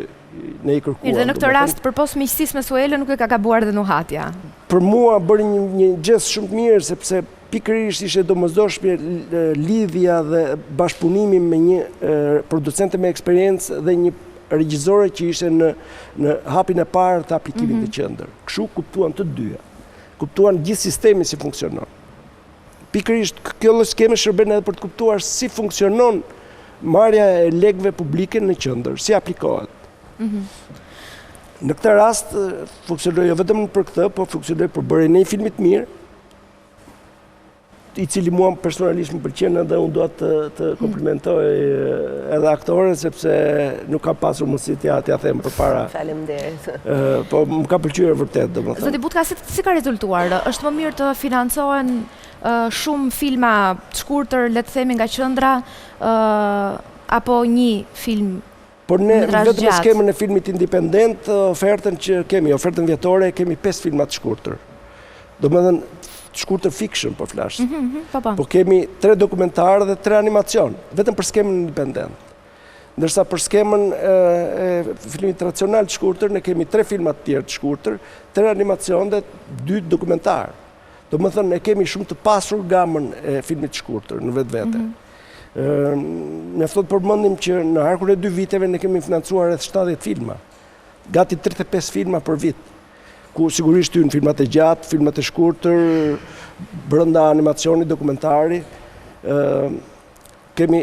ne i kërkuam. Mirë, dhe në këtë rast përpos miqësisë me Suelën nuk e ka gabuar dhe Nuhatja. Për mua bëri një një gjest shumë të mirë sepse pikërisht ishte e domosdoshme lidhja dhe bashkëpunimi me një producente me eksperiencë dhe një regjizore që ishte në në hapin e parë të aplikimit mm -hmm. në qendër. Kështu kuptuan të dyja. Kuptuan gjithë sistemin si funksionon. Pikërisht kjo lloj skeme shërben edhe për të kuptuar si funksionon marrja e lekëve publike në qendër, si aplikohet. Mm -hmm. Në këtë rast funksionoi jo vetëm për këtë, po funksionoi për bërjen e një filmi të mirë, i cili mua personalisht më pëlqen edhe unë dua të të komplimentoj edhe aktoren sepse nuk kam pasur mundësi t'ia t'ia them përpara. Faleminderit. Po më ka pëlqyer vërtet, domethënë. Zoti Butka, si si ka rezultuar? Është më mirë të financohen shumë filma të shkurtër, le të themi nga qendra, apo një film Por ne vetëm me skemën e filmit independent, ofertën që kemi, ofertën vjetore, kemi 5 filma të shkurtër. Domethënë, të shkurtër fiction, po flas. Mhm, mhm, po, po. Po kemi 3 dokumentarë dhe 3 animacion, vetëm për skemën independent. Ndërsa për skemën e filmit tradicional të shkurtër, ne kemi 3 filma të tjerë të shkurtër, 3 animacion dhe 2 dokumentarë. Domethënë, ne kemi shumë të pasur gamën e filmit të shkurtër në vetvete. Mm -hmm. Mjafton të përmendim që në harkun e dy viteve ne kemi financuar rreth 70 filma, gati 35 filma për vit, ku sigurisht hyjnë filmat e gjatë, filmat e shkurtër, brenda animacionit, dokumentari, Kemi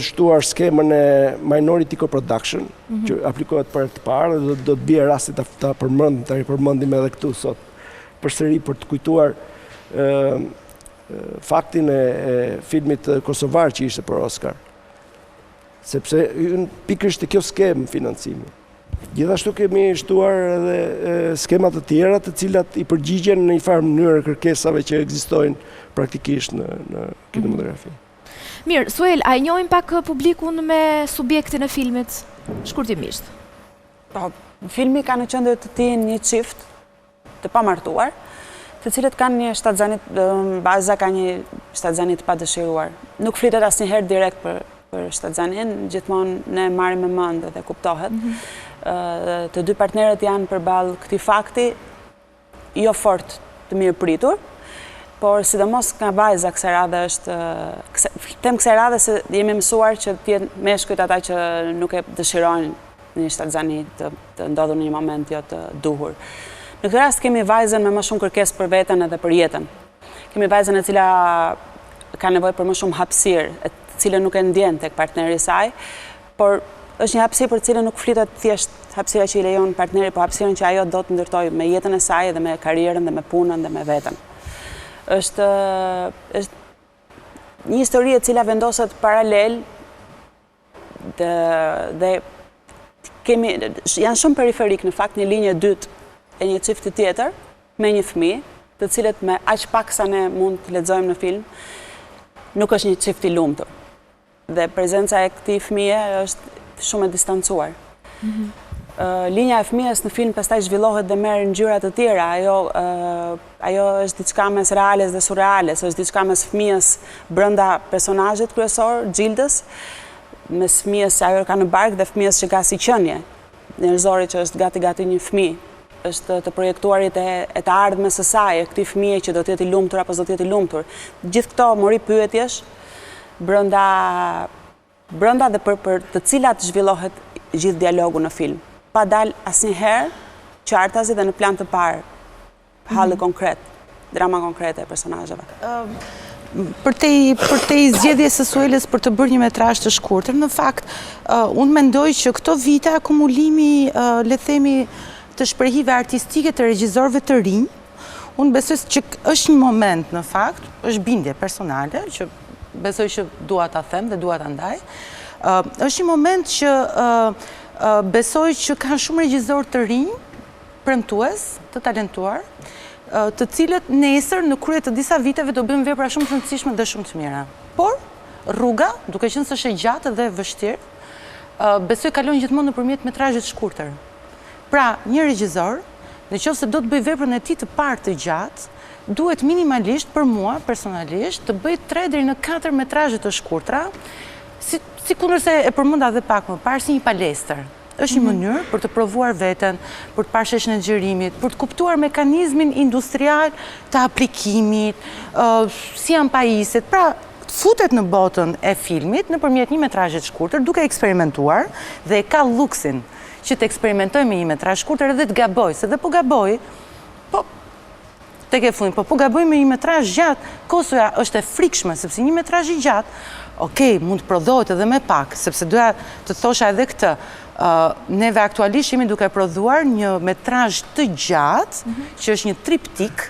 shtuar skemën e Minority Co-Production, mm -hmm. që aplikohet për herë të parë dhe do të bie rasti ta, ta përmendim, ta ripërmendim edhe këtu sot. Përsëri për të kujtuar ë faktin e, e filmit kosovar që ishte për Oscar. Sepse hyn pikërisht te kjo skemë financimi. Gjithashtu kemi shtuar edhe skema të tjera të cilat i përgjigjen në një farë mënyrë kërkesave që ekzistojnë praktikisht në në kinematografi. Mirë, Suel, a e njohim pak publikun me subjektin e filmit shkurtimisht? Po, filmi ka në qendër të tij një çift të pamartuar, të cilët kanë një shtatzani, vajza ka një shtatzani të padëshiruar. Nuk flitet asnjëherë direkt për për shtatzaninë, gjithmonë ne marrim me mend dhe kuptohet. Mhm. Të dy partnerët janë përballë këtij fakti, jo fort të mirëpritur, por sidomos nga vajza kësaj radhe është, them kësaj radhe se jemi mësuar që të jenë meshkujt ata që nuk e dëshirojnë një shtatzani të, të ndodhur në një moment jo të duhur. Në këtë rast kemi vajzën me më shumë kërkesë për veten edhe për jetën. Kemi vajzën e cila ka nevojë për më shumë hapësirë, e cilën nuk e ndjen tek partneri i saj, por është një hapësirë për të cilën nuk flitet thjesht hapësira që i lejon partneri, po hapësirën që ajo do të ndërtojë me jetën e saj dhe me karrierën dhe me punën dhe me veten. Është është një histori e cila vendoset paralel dhe, dhe kemi janë shumë periferik në fakt një linjë e dytë e një çifti tjetër me një fëmijë, të cilët me aq pak sa ne mund të lexojmë në film, nuk është një çift i lumtur. Dhe prezenca e këtij fëmije është shumë e distancuar. Mhm. Linja e fëmijës në film pastaj zhvillohet dhe merr ngjyra të tjera. Ajo ajo është diçka mes reales dhe surreales, është diçka mes fëmijës brenda personazhit kryesor, Xhildës, mes fëmijës që ajo ka në bark dhe fëmijës që ka si qenie njerëzore që është gati gati një fëmijë është të projektuarit e, e të ardhmes së saj, e këtij fëmije që do të jetë i lumtur apo s'do të jetë i lumtur. Gjithë këto mori pyetjesh brenda brenda dhe për për të cilat zhvillohet gjithë dialogu në film, pa dalë asnjëherë qartazi dhe në plan të parë halli mhm. konkret, drama konkrete e personazheve. Përtej, përtej zgjedhjes së Suelës për të bërë një metrazh të shkurtër, në fakt, unë mendoj që këto vite akumulimi, le themi, të shprehive artistike të regjizorëve të rinj, Unë besoj që është një moment në fakt, është bindje personale që besoj që dua ta them dhe dua ta ndaj. Është një moment që besoj që ka shumë regjizorë të rinj, premtues, të talentuar, të cilët nesër në krye të disa viteve do bëjnë vepra shumë të rëndësishme dhe shumë të mira. Por, rruga, duke qenë se është e gjatë dhe e vështirë, besoj kalon gjithmonë nëpërmjet metrazhit të shkurtër. Pra, një regjizor, në qoftë se do të bëjë veprën e tij të parë të gjatë, duhet minimalisht, për mua, personalisht, të bëjë 3 deri në 4 metrazhe të shkurtra, si, sikundërse e përmenda dhe pak më parë, si një palestër. Është një mhm. mënyrë për të provuar veten, për të parë sheshin e xhirimit, për të kuptuar mekanizmin industrial të aplikimit, si janë pajisjet. Pra, futet në botën e filmit nëpërmjet një metrazhi të shkurtër, duke eksperimentuar dhe e ka luksin që të eksperimentojë me një metrazh shkurtër edhe të gabojë, se dhe po gaboi, po tek e fundit, po po gaboi me një metrazh gjatë, kostoja është e frikshme, sepse një metrazh i gjatë, ok, mund të prodhohet edhe me pak, sepse doja të thosha edhe këtë, neve aktualisht jemi duke prodhuar një metrazh të gjatë, mhm. që është një triptik,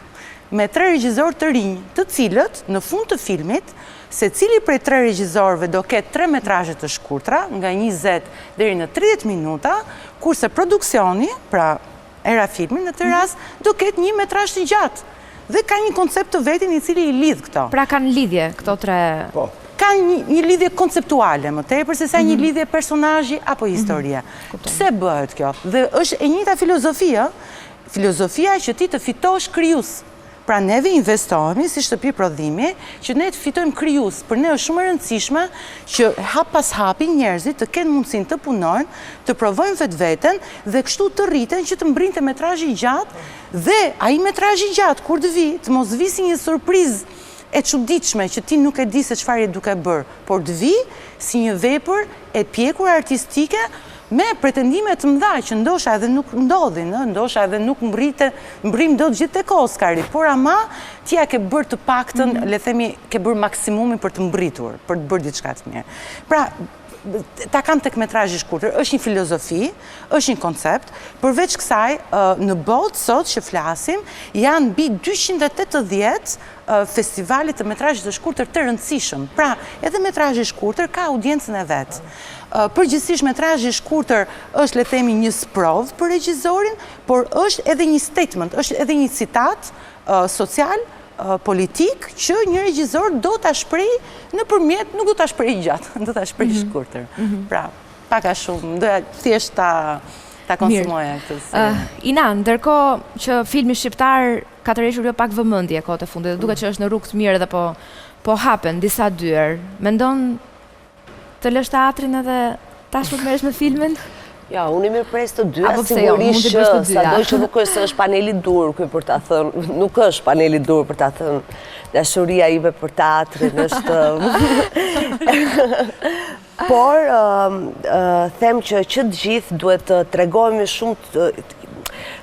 me tre regjizorë të rinj, të cilët, në fund të filmit, secili prej tre regjizorëve do ketë tre metrazhe të shkurtra, nga 20 deri në 30 minuta, kurse produksioni, pra Era Filmi në këtë mhm. rast, do ketë një metrazh të gjatë. Dhe ka një koncept të vetin i cili i lidh këto. Pra kanë lidhje këto tre... Po. Ka një lidhje konceptuale më tepër se sa një mhm. lidhje personazhi apo mhm. historie. Pse bëhet kjo? Dhe është e njëjta filozofi, ë? Filozofia që ti të fitosh krijues. Pra neve investohemi si shtëpi prodhimi që ne të fitojmë krijues. Për ne është shumë e rëndësishme që hap pas hapi njerëzit të kenë mundësinë të punojnë, të provojnë vetveten dhe kështu të rriten që të mbërrijnë te metrazhi i gjatë dhe ai metrazh i gjatë kur të vijë, të mos vijë si një surprizë e çuditshme që ti nuk e di se çfarë je duke bërë, por të vijë si një vepër e pjekur artistike me pretendime të mëdha që ndoshta edhe nuk ndodhin, ë, ndoshta edhe nuk mbrite, mbrijmë dot gjithë tek Oscari, por ama ti ja ke bërë të paktën, mhm. le themi, ke bërë maksimumin për të mbërritur, për të bërë diçka të mirë. Pra, ta kam tek metrazhi i shkurtër, është një filozofi, është një koncept, përveç kësaj, në botë sot që flasim, janë mbi 280 festivale të metrazhit të shkurtër të rëndësishëm. Pra, edhe metrazhi i shkurtër ka audiencën e vet. Përgjithësisht metrazhi i shkurtër është le të themi një sprovë për regjizorin, por është edhe një statement, është edhe një citat social, politik që një regjizor do ta shprehë nëpërmjet, nuk do ta shprehë gjatë, do ta shprehë mhm. shkurtër. Mhm. Pra, pak a shumë, doja thjesht ta ta konsumoja këtë. Uh, Ina, ndërkohë që filmi shqiptar ka tërhequr jo pak vëmendje kohët e fundit, dhe duket që është në rrugë të mirë dhe po po hapen disa dyer. Mendon Të lësh teatrin edhe tashmë të merresh me filmin? Ja, unë i mirëpres të dyja, jo, sigurisht që sado që nuk është se është paneli i duhur ky për ta thënë, nuk është paneli i duhur për ta thënë, dashuria ime për teatrin është... Por, them që që të gjithë duhet të tregohemi shumë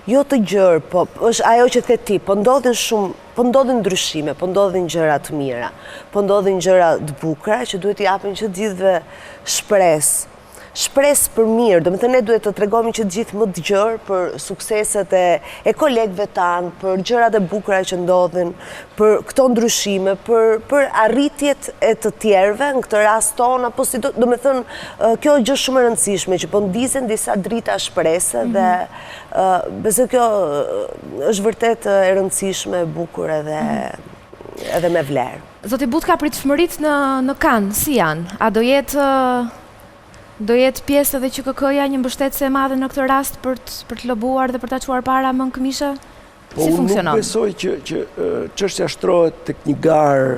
jo të gjerë, po është ajo që the ti, po ndodhin shumë Po ndodhin ndryshime, po ndodhin gjëra të mira, po ndodhin gjëra të bukura që duhet t'i japin që të gjithëve shpresë. Shpresë për mirë, domethënë ne duhet të tregohemi që të gjithë më të gjerë për sukseset e, e kolegëve tanë, për gjërat e bukura që ndodhin, për këto ndryshime, për, për arritjet e të tjerëve, në këtë rast tonë, apo si do, domethënë, kjo gjë shumë e rëndësishme, që po ndizen disa drita shprese mm -hmm. dhe Besoj kjo është vërtet e rëndësishme, e bukur edhe mhm. edhe me vlerë. Zoti Butka, pritshmëritë në në Kanë, si janë? A do jetë do jetë pjesë edhe QKK-ja një mbështetëse e madhe në këtë rast për të për të lobuar dhe për ta çuar para Mëngë Këmishe? Po si funksionon? Nuk besoj që që çështja shtrohet tek një garë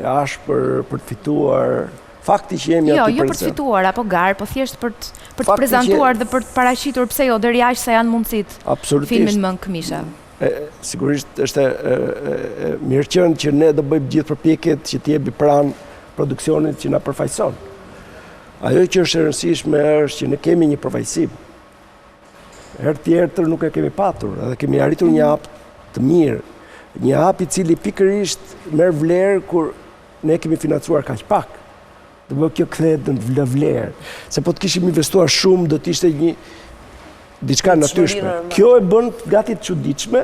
e ashpër për të fituar. Fakti që jemi jo, aty jo për të fituar apo garë, po thjesht për të për të prezantuar dhe për të paraqitur pse jo deri aq sa janë mundësitë. Absolutisht. Filmin Mëngë Këmishe. E, sigurisht është e, e, e mirëqenë që ne do bëjmë gjithë përpjekjet që të jemi pranë produksionit që na përfaqëson. Ajo që është e rëndësishme është që ne kemi një përfaqësim. Herë tjetër nuk e kemi patur, edhe kemi arritur një hap të mirë, një hap i cili pikërisht merr vlerë kur ne kemi financuar kaq pak. Domethënë kjo kthehet në vlerë. Se po të kishim investuar shumë, do të ishte një diçka e natyrshme. Kjo e bën gati të çuditshme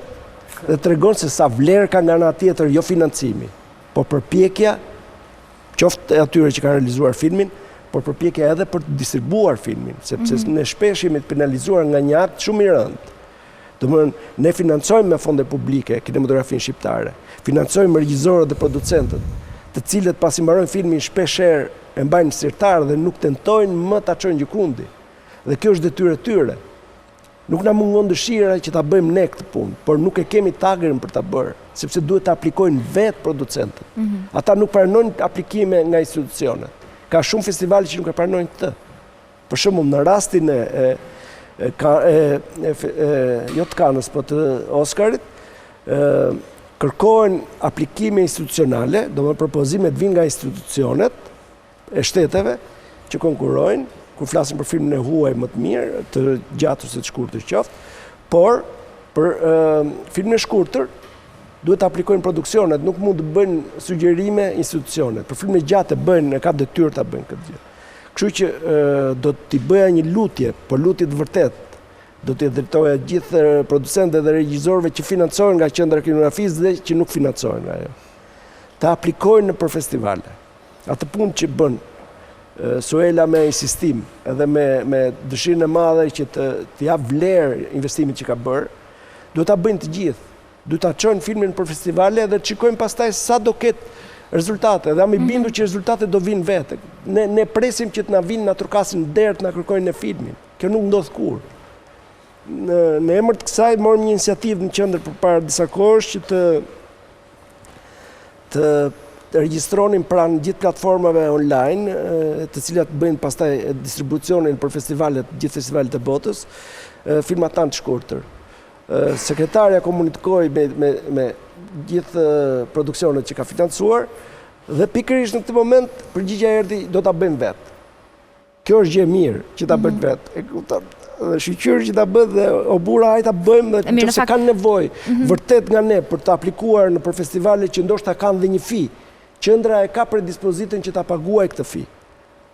dhe tregon se sa vlerë ka nga ana tjetër jo financimi, po përpjekja qoftë e atyre që kanë realizuar filmin, por përpjekja edhe për të distribuar filmin, sepse mm -hmm. ne shpesh jemi të penalizuar nga një akt shumë i rëndë. Domethënë, ne financojmë me fonde publike kinematografinë shqiptare, financojmë regjizorët dhe producentët, të cilët pasi mbarojnë filmin shpesh herë e mbajnë në sirtar dhe nuk tentojnë më ta çojnë gjëkundi. Dhe kjo është detyrë e tyre. Nuk na mungon dëshira që ta bëjmë ne këtë punë, por nuk e kemi tagrin për ta bërë, sepse duhet të aplikojnë vetë producentët. Mhm. Ata nuk pranojnë aplikime nga institucionet. Ka shumë festivale që nuk e pranojnë këtë. Për shembull, në rastin e e e e jo të Kanës, po të Oscarit, ë kërkohen aplikime institucionale, domethënë propozimet vijnë nga institucionet, e shteteve që konkurrojnë, kur flasim për filmin e huaj më të mirë, të gjatë ose të shkurtër qoftë, por për filmin e shkurtër duhet të aplikojnë produksionet, nuk mund të bëjnë sugjerime institucionet. Për filmin e gjatë e bëjnë, e kanë detyrë ta bëjnë këtë gjë. Kështu që do t'i bëja një lutje, po lutje të vërtetë, do t'i drejtoja gjithë producentëve dhe regjizorëve që financohen nga qendra e kinematografisë dhe që nuk financohen nga ajo. Të aplikojnë nëpër festivale. Atë punë që bën Suela me insistim edhe me, me dëshirën e madhe që të, të japë vlerë investimit që ka bërë, duhet ta bëjnë të gjithë. Duhet ta çojnë filmin për festivale dhe të shikojmë pastaj sa do ketë rezultate. Dhe jam i mhm. bindur që rezultatet do vijnë vetë. Ne, ne presim që të na vijnë, na trokasin në derë, të na kërkojnë ne filmin. Kjo nuk ndodh kurrë. Në, në emër të kësaj morëm një iniciativë në qendër përpara disa kohësh që të të regjistronin pranë gjithë platformave online, të cilat bëjnë pastaj distribucionin për festivalet, gjithë festivalet e botës, filmat tanë të shkurtër. Sekretarja komunikoi me, me, me gjithë produksionet që ka financuar, dhe pikërisht në këtë moment përgjigja erdhi do ta bëjmë vetë. Kjo është gjë e mirë që ta bëjnë mhm. vetë. E kupton? Dhe shyqyr që ta bëjnë dhe o burra hajt ta bëjmë dhe nëse kanë nevojë mhm. vërtet nga ne për të aplikuar nëpër festivale që ndoshta kanë dhe një fee. Qendra e ka predispozitën që ta paguajë këtë fee.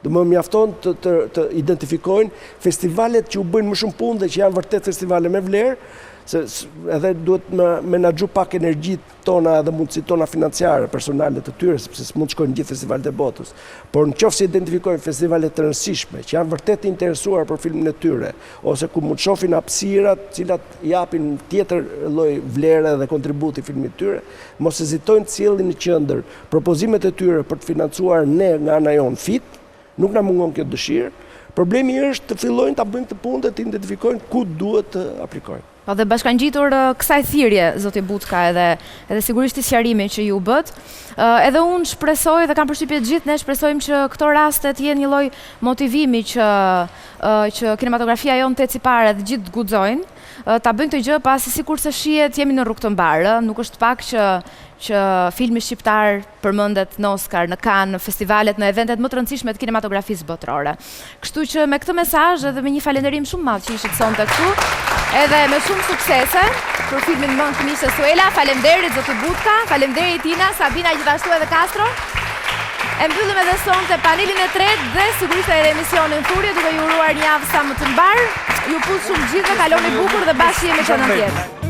Domethënë mjafton të të të identifikojnë festivalet që u bëjnë më shumë punë dhe që janë vërtet festivale me vlerë, se edhe duhet me menaxhu pak energjitë tona edhe mundësitë tona financiare, personale të tyre, sepse s'mund të shkojnë në gjithë festivalet e botës. Por në qoftë se identifikojnë festivale të rëndësishme, që janë vërtet të interesuar për filmin e tyre, ose ku mund të shohin hapësira të cilat japin tjetër lloj vlere dhe kontributi filmit të tyre, mos hezitojnë të sjellin në qendër propozimet e tyre për të financuar ne nga ana jonë fit, nuk na mungon kjo dëshirë. Problemi është të fillojnë ta bëjnë këtë punë dhe të identifikojnë ku duhet të aplikojnë. Po dhe bashkangjitur kësaj thirrje, zoti Butka edhe edhe sigurisht këtij sqarimi që ju bëtë, edhe unë shpresoj dhe kam përshtypje të gjithë ne shpresojmë që këto raste të jenë një lloj motivimi që që kinematografia jonë të ecë para dhe të gjithë të guxojnë ta bëjnë këtë gjë pasi sikurse shihet jemi në rrugë të mbarë, nuk është pak që që filmi shqiptar përmendet në Oscar, në Cannes, në festivalet, në eventet më të rëndësishme të kinematografisë botërore. Kështu që me këtë mesazh edhe me një falënderim shumë të madh që ishit sonte këtu, edhe me shumë suksese për filmin Mëngë Miqtë e Suela, faleminderit zoti Butka, faleminderit Ina, Sabina gjithashtu edhe Kastro. E mbyllim edhe sonte panelin e tretë dhe sigurisht edhe emisionin Thurje duke ju uruar një javë sa më të mbarë. Ju puth shumë gjithëve, kaloni bukur dhe bashkë jemi të hënën tjetër.